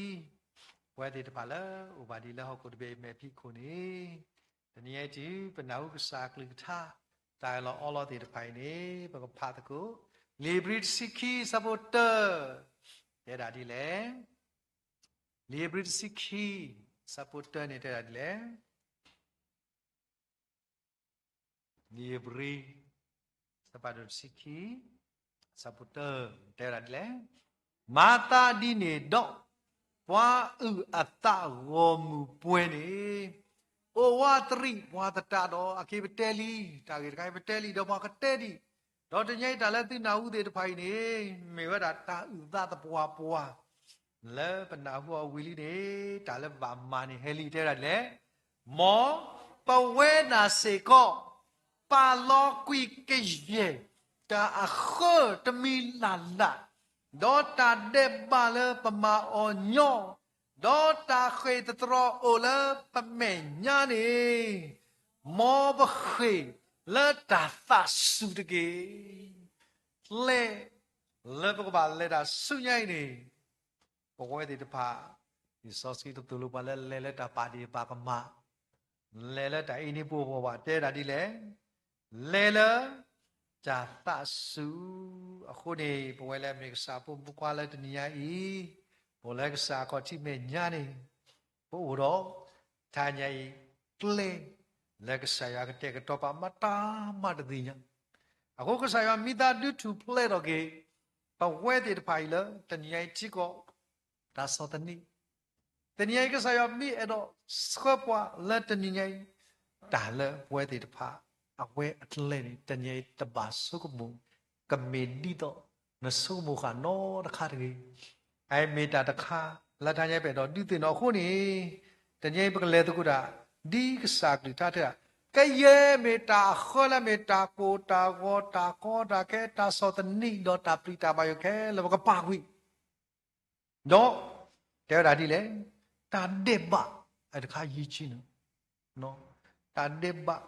ပဝဲသ့ၣ်တဖၣ်လၢအိၣ်ဘၣ်ဒံးလၢဟီၣ်ခိၣ်တဘ့ၣ်အမဲာ်ဖံးခိၣ်န့ၣ်, တနံၤအံၤတုၤပနၢ်ဟူကစၢ်အကလုၢ်ကထါ တၢ်အၢၣ်လီၤအီလီၤသ့ၣ်တဖၣ်အံၤန့ၣ် ပကဖးသကိး လံာ်ဧ့ၤဘြံၤတဆံခံ အဆၢဖိတၢ တဲဒၣ်ဒ်လဲၣ်. လံာ်ဧ့ၤဘြံၤတဆံခံ အဆၢဖိတၢန့ၣ်တဲဒၣ်ဒ်လဲၣ်. လံာ်ဧ့ၤဘြံၤ အဆၢဖးဒိၣ်တဆံခံ အဆၢဖိတၢ တဲဝဲဒၣ်ဒ်လဲၣ်. မၤသးဒ်န့ၣ်ဒီး ပှၤအုၣ်အသးဂီၢ်မုၢ်ပှဲၤန့ၣ် အိၣ်ဝးတရံးပှၤသတးဒီး အခဲအံၤပတဲလံ, တၢ်ဂ့ၢ်တခါအံၤပတဲလံ ဒီးပှၤကတဲဒံး, ဒီးတနံၤအံၤတၢ်လၢသုနၢ်ဟူသ့ၣ်တဖၣ်အံၤန့ၣ် မ့ၢ်ဝဲဒၣ်တၢ်အုၣ်သးသပှၢ်ပှၢ် လၢပနၢ်ဟူအီၤဝံၤလံန့ၣ် တၢ်လၢပဘၣ်မၤန့ၣ်ဟဲလံ တဲဝဲဒၣ်ဒ်လဲၣ်. မ်ပဝဲဒၣ်စ့ၢ်ကီး ပာ်လီၤကွံာ်ကယဲၢ် တၢ်အဃၢတမံၤလၢ်လၢ်, ဒီးတၢ်ဒဲးဘးလၢပမၤအီၤညီ, ဒီးတၢ်ဃ့ၢ်သတြီၤအိၣ်လၢပမဲာ်ညါန့ၣ်, မ်ပဃ့ၢ်လၢတၢ်သးစူၤတက့ၢ်. ကျဲလၢပကဘၣ်လဲၤတၢ်ဆူညါအံၤန့ၣ် ပဝဲသ့ၣ်တဖၣ် လံာ်စီဆှံတသိၣ်လိပှၤလၢလဲၤလၢတၢ်ပာ်ဒ့ၣ်ပာ်ကမၣ်, လဲၤလၢတၢ်အ့န့ပူၤဘၣ် တဲဒၣ်ဒ်လဲၣ်. လဲၤလၢတၢ်သးစူၤ. အဃိန့ၣ် ပဝဲလၢအမ့ၢ်ကစၢ်ဖိမုၣ်ဖိခွါလၢတနံၤညါအံၤ, ပအိၣ်လၢကစၢ်အခီၣ်ထံးမဲာ်ညါန့ၣ်, ပအိၣ်ဒီးတနံၤညါအံၤ ကျဲလၢကစၢ်ယွၤကတဲာ်ကတီၤပာ်မတၤမးတသ့ၣ်ညါ. အဃိကစၢ်ယွၤမ့ၢ်သးဒုးထူၣ်ဖျဲးထီၣ်က့ၤ ပဝဲသ့ၣ်တဖၣ်အံၤလၢတနံၤညါအံၤထံကီၢ် တၢ်ဆီၣ်သနံး, တနံၤညါအံၤ ကစၢ်ယွၤမ့ၢ်အဲၣ်ဒိးဆှၢပှၤလၢတနံၤညါအံၤ တၢ်လၢပဝဲသ့ၣ်တဖၣ် အဝဲအကျဲန့ၣ် တနံၤညါအံၤတဘၣ်ဆိကမိၣ်, ကမ့ၢ်ဒ်သိးနဆိကမိၣ်ဃာ်နီတခါတဂ့ၤ. အအံၤမ့ၢ်တၢ်တခါ လၢတဟါညါပအဲၣ်ဒိးဒုးသ့ၣ်နီၣ်အဃိန့ၣ်, တနံၤအံၤပကလဲၤသကိးတၢ် ဒ်ကစၢ်အကလုၢ်ကထါတဲဒၣ်, ကယဲၢ်မ့ၢ်တၢ်အဃၢလၢမ့ၢ်တၢ်ကိၢ်တၢ်ဂီၤ တၢ်ကီတၢ်ခဲ တၢ်ဆီၣ်သနံး ဒီးတၢ်ပျံၤတၢ်ဘၣ်ယိၣ်ခဲလၢာ် ပကပာ်ကွံာ် ဒီး တဲဝဲဒၣ်ဒ်လဲၣ်, တၢ်ဒဲးဘး အတခါယံာ်ကံန့ၣ်, တၢ်ဒဲးဘး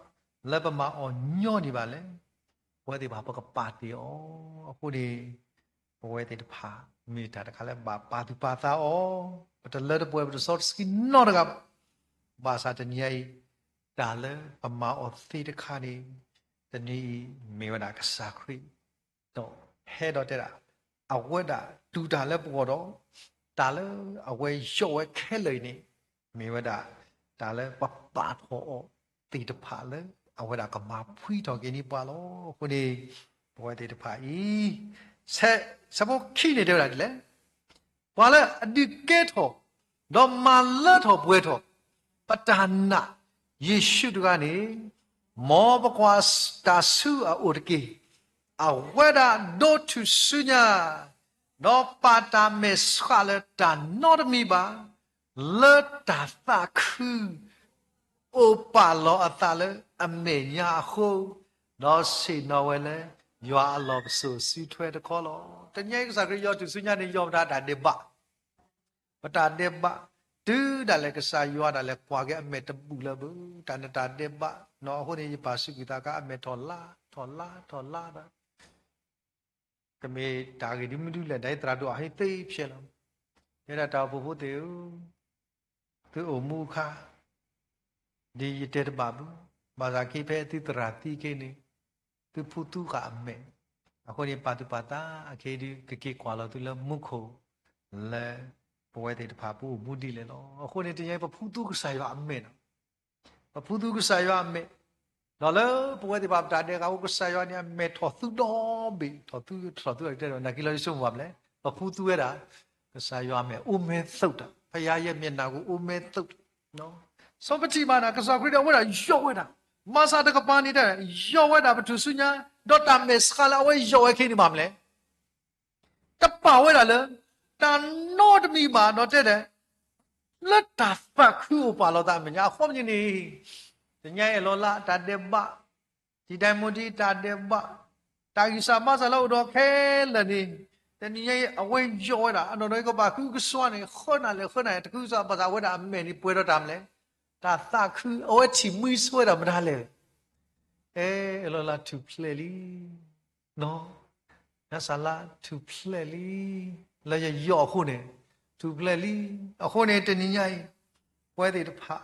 လၢပမၤအီၤညီနုၢ်ဘၣ်လဲၣ်, ပဝဲသ့ၣ်တဖၣ်ပကပာ်တ့ၢ်အီၤ, အဃိန့ၣ် ပဝဲသ့ၣ်တဖၣ် မ့ၢ်တၢ်တခါလၢဘၣ်ပာ်သူၣ်ပာ်သးအီၤ, ပတလၢတပှဲၤ ပတစီတဆှံနီတဂၤဘၣ်, ဘၣ်ဆၣ်တနံၤအံၤ တၢ်လၢပမၤအီၤသ့တခါန့ၣ်, တနံၤအံၤ မ့ၢ်ဝဲဒၣ်ကစၢ်ခရံာ် ဒီးဟဲဒီးတဲဒၣ်, အဝဲဒၣ်တူၢ်တၢ်လၢပဂီၢ်ဒီး, တၢ်လၢအဝဲယိးဝဲခဲလၢာ်အံၤန့ၣ်, မ့ၢ်ဝဲဒၣ် တၢ်လၢပပာ်ထီၣ်အီၤသ့ၣ်တဖၣ်လၢ အဝဲဒၣ်ကမၤဖှံထီၣ်က့ၤန့ၢ်ပှၤလီၤ. အဃိန့ၣ် ပဝဲသ့ၣ်တဖၣ်အံၤ ဆၢဖိခံန့ၣ်တဲဝဲဒၣ်ဒ်လဲၣ်, ပှၤလၢအဒုးကဲထီၣ် ဒီးမၤလၢထီၣ်ပှဲၤထီၣ် ပတၢ်နာ်ယ့ၣ်ၡူးတဂၤန့ၣ်, မ်ပကွၢ်တၢ်ဆူအအိၣ်တက့ၢ်. အဝဲဒၣ်ဒိးထူၣ်စုညါ, ဒီးပာ်တၢ်မဲာ်ဆှးလၢတၢ်နီတမံၤဘၣ်, လၢတၢ်သးခု အိၣ်ပာ်လီၤအသးလၢအမဲာ်ညါအဃိ, ဒီးဆ့ၣ်နီၤဝဲလၢ ယွၤအလီၢ်ပစိာ်စုထွဲတခီလီၤ. တနံၤအံၤကစၢ်ခရံာ်ယိးထူၣ်စုညါန့ၣ် ယိးပတၢ်ဒဲးဘး, ပတၢ်ဒဲးဘး, တုၤဒၣ်လဲာ်ကစၢ်ယွၤဒၣ်လဲာ်ကွၢ်က့ၤအမဲာ်တဘူၣ်လၢၤဘၣ်, တၢ်နတၢ်ဒဲးဘး, အဃိန့ၣ် ယပာ်စူၢ်က့ၤသးခါ အမဲာ်ထီၣ်လါ, ထီၣ်လါ, ထီၣ်လါဒီး ကမ့ၢ်တၢ်ဂ့ၢ်ဒ်မနုၤလဲၣ် ဒ်သရၣ်ဒိၣ်အဟ့ၣ်သ့ဖျဲးလီၤ. တဲဒၣ်တၢ်အိၣ်ဖှိၣ်ဖိသ့ၣ်ဧၢ, သုအိၣ်မူအခါ ဒ်ယတဲတဘၣ်ဘၣ်, ဘၣ်ဆၣ်က့ဖဲသုသရၣ်သံခဲအံၤန့ၣ်, သုဖူသူဃာ်အမဲာ်, အဃိန့ၣ် ပာ်သူၣ်ပာ်သးအခဲအံၤဒုး ကက့ၤကွၢ်လီၤသုလၢမူခိၣ်, လၢ ပဝဲသ့ၣ်တဖၣ်ပအိၣ်မူဒ်လဲၣ်လီၤ. အဃိန့ၣ် တနံၤအံၤပဖူသူကစၢ်ယွၤအမဲာ်လီၤ. ပဖူသူကစၢ်ယွၤအမဲာ်, ဒီးလၢပဝဲသ့ၣ်တဖၣ်ပတၢ်ဒဲးဘးအဃိ ကစၢ်ယွၤန့ၣ် အမဲာ်ထီၣ်သူဒီဘ့ၣ်, ထီၣ်သူ, ထီၣ်သူအကတၢၢ်ဒီး နာ်က့လီၤယဆိကမိၣ်ဘၣ်မလဲၣ်, ပဖူသူဝဲဒၣ် ကစၢ်ယွၤအမဲာ် အိၣ်မဲာ်သုးတၢ်, ဖယၤယဲမ့ၢ်နၢ်ဟူ အိၣ်မဲာ်သုးတၢ်. စီၤပထံၣ်ဘၣ်နၤ ကစၢ်ခရံာ်ဒီးအဝဲဒၣ်ယိးဝဲဒၣ်, မၤစၢ်တကပၤန့ၣ် ယိးဝဲဒၣ်ပထူၣ်စုညါ, ဒီးတၢ်မဲာ်ဆှးလၢအဝဲယိးဝဲခဲအံၤန့ၣ်ဘၣ်မလဲၣ် တပာ်ဝဲဒၣ်လၢ တၢ်နီတမံၤဘၣ်ဒီးတဲဒၣ် လၢတၢ်သးခုအိၣ်ပာ်လီၤသးအမဲာ်ညါအဃိန့ၣ်, တနံၤအံၤအလီၢ်လၢတၢ်ဒဲးဘး, တံၤဒဲမူဒံးတၢ်ဒဲးဘး, တၢ်ဂံၢ်စၢ်ဘါစၢ်လၢအိၣ်ဒီးခဲလၢာ်န့ၣ်, တနံၤအံၤအဝဲယိးဝဲဒၣ် အနီၢ်နီၢ်အံၤကဘၣ်ဃုကစွါန့ၣ် ဃၢနၤလဲၣ်ဃၢနၤလဲၣ် တဃုကစွါဘၣ်ဆၣ်အဝဲဒၣ်အမဲာ်န့ၣ်ပှဲၤဒီးတၢ်မလဲၣ်, တၢ်သးခု အဝဲထံၣ်မှံဆိဝဲဒၣ်မတၤလဲၣ်, အဲ အလီၢ်လၢထူၣ်ဖျဲးလံ နီၢ်, နစလါထူၣ်ဖျဲးလံ, လၢယယိးအဃိန့ၣ် ထူၣ်ဖျဲးလံ. အဃိန့ၣ် တနံၤညါအံၤ ပဝဲသ့ၣ်တဖၣ်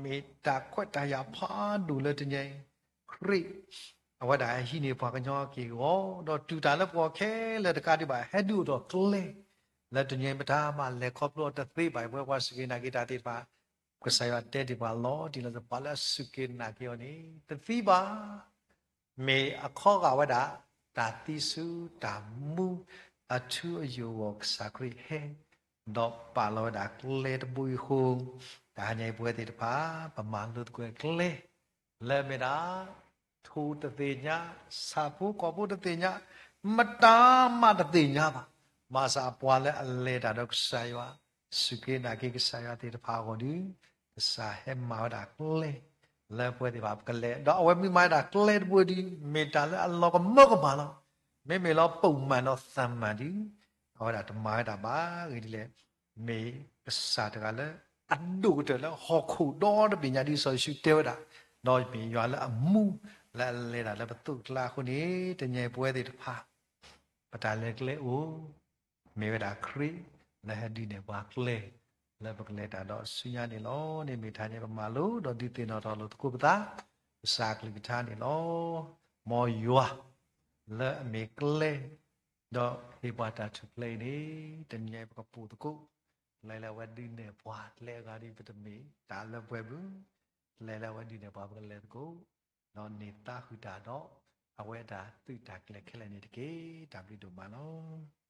မ့ၢ်တၢ်ခွဲးတၢ်ယာ်ဖးဒိၣ်လၢတနံၤအံၤ ခရံာ် အဝဲဒၣ်ဟံးန့ၢ်ပှၤကညီက့ၢ်ဂီၤ ဒီးတူၢ်တၢ်လၢပဂီၢ်ခဲလၢာ်တကးဒံးဘၣ် ဟဲဒုးအိၣ်ထီၣ်ကျဲ လၢတနံၤအံၤပတၢ်မၤလဲၤခီဖျိအီၤတသ့ဘၣ် ပဝဲပှၤစူၢ်က့ၤနာ်က့ၤတၢ်သ့ၣ်တဖၣ် ကစၢ်ယွၤတဲတ့ၢ်ပှၤလီၤတံၢ်လီၤဆဲး ပှၤလၢအစူၢ်က့ၤနာ်က့ၤအီၤန့ၣ် တသံဘၣ် မ့ၢ်အခီဂာ်ဝဲဒၣ် တၢ်သံဆူတၢ်မူအထူအယိာ်အဂီၢ် ကစၢ်ခရံာ်ဟဲ ဒီးပာ်လီၤဝဲဒၣ်ကျဲတဘိအံၤအဃိ, တဟါညါအံၤပဝဲသ့ၣ်တဖၣ် ပမၤလိသကိးကျဲ လၢအမ့ၢ်ဒၣ် ထိၣ်တသ့ၣ်ညါ, ဆၣ်ဖိကီၢ်ဖိတသ့ၣ်ညါ, မတၤမးတသ့ၣ်ညါဘၣ်. ဘၣ်ဆၣ်ပှၤလၢအလဲၤတၢ်ဒီးကစၢ်ယွၤ, စူၢ်က့ၤနာ်က့ၤကစၢ်ယွၤသ့ၣ်တဖၣ်အဂီၢ်ဒီး, ကစၢ်ဟဲမၤဝဲဒၣ်ကျဲ လၢပဝဲသ့ၣ်တဖၣ်ပကလဲၤ, ဒီးအဝဲမ့ၢ်မၤဝဲဒၣ်ကျဲတဘိဒီး မ့ၢ်တၢ်လၢအလီၤကမၢကမၣ်လီၤ. မ့မ့ၢ်လၢပိာ်မုၣ်ဒီးသးမုၣ်ဒီး အဝဲဒၣ်တမၤဝဲဒၣ်ဘၣ်. အဂ့ၢ်ဒ်လဲၣ်, မ့ၢ်ကစၢ်တဂၤလၢအဒိၣ်ကတၢၢ်လၢဟီၣ်ခိၣ်ဒီတဘ့ၣ်ညါဒ်စီၤယ့ၣ်ၡူးတဲဝဲဒၣ်, ဒီးမ့ၢ်ယွၤလၢအမူ လၢအလဲၤတၢ်လၢပသိးကျါအဃိန့ၣ်, တနံၤအံၤပဝဲသ့ၣ်တဖၣ် ပတၢ်လဲၤကျဲအိၣ် မ့ၢ်ဝဲဒၣ်ခရံာ် လၢဟဲဒုးနဲၣ်ပှၤကျဲ လၢပကလဲၤတၢ်ဒီးဆူညါန့ၣ်လီၤ. န့ၣ်မ့ၢ်တဟါညါအံၤ ပမၤလိဒီးဒုးသ့ၣ်နီၣ်ထီၣ်လိာ်သကိးပသး ကစၢ်အကလုၢ်ကထါန့ၣ်လီၤ. မ်ယွၤ လၢအမ့ၢ်ကျဲ ဒီးဟ့ၣ်ပှၤတၢ်ထူၣ်ဖျဲးအံၤန့ၣ်, တနံၤအံၤပကပိာ်သကိး ကျဲလၢအဝဲဒုးနဲၣ်ပှၤ ကျဲအဂၤဒီးပတမ့ၢ်တၢ်လၢပှဲၤဘၣ်, ကျဲလၢအဝဲဒုးနဲၣ်ပှၤပကလဲၤသကိး ဒီးန့ၢ်သါဃုာ်တၢ်ဒီး အဝဲဒၣ်သုးတၢ်ကျဲခဲလၢာ်န့ၣ်တက့ၢ်. တၢ်ဘျုးဒိၣ်မးလီၤ.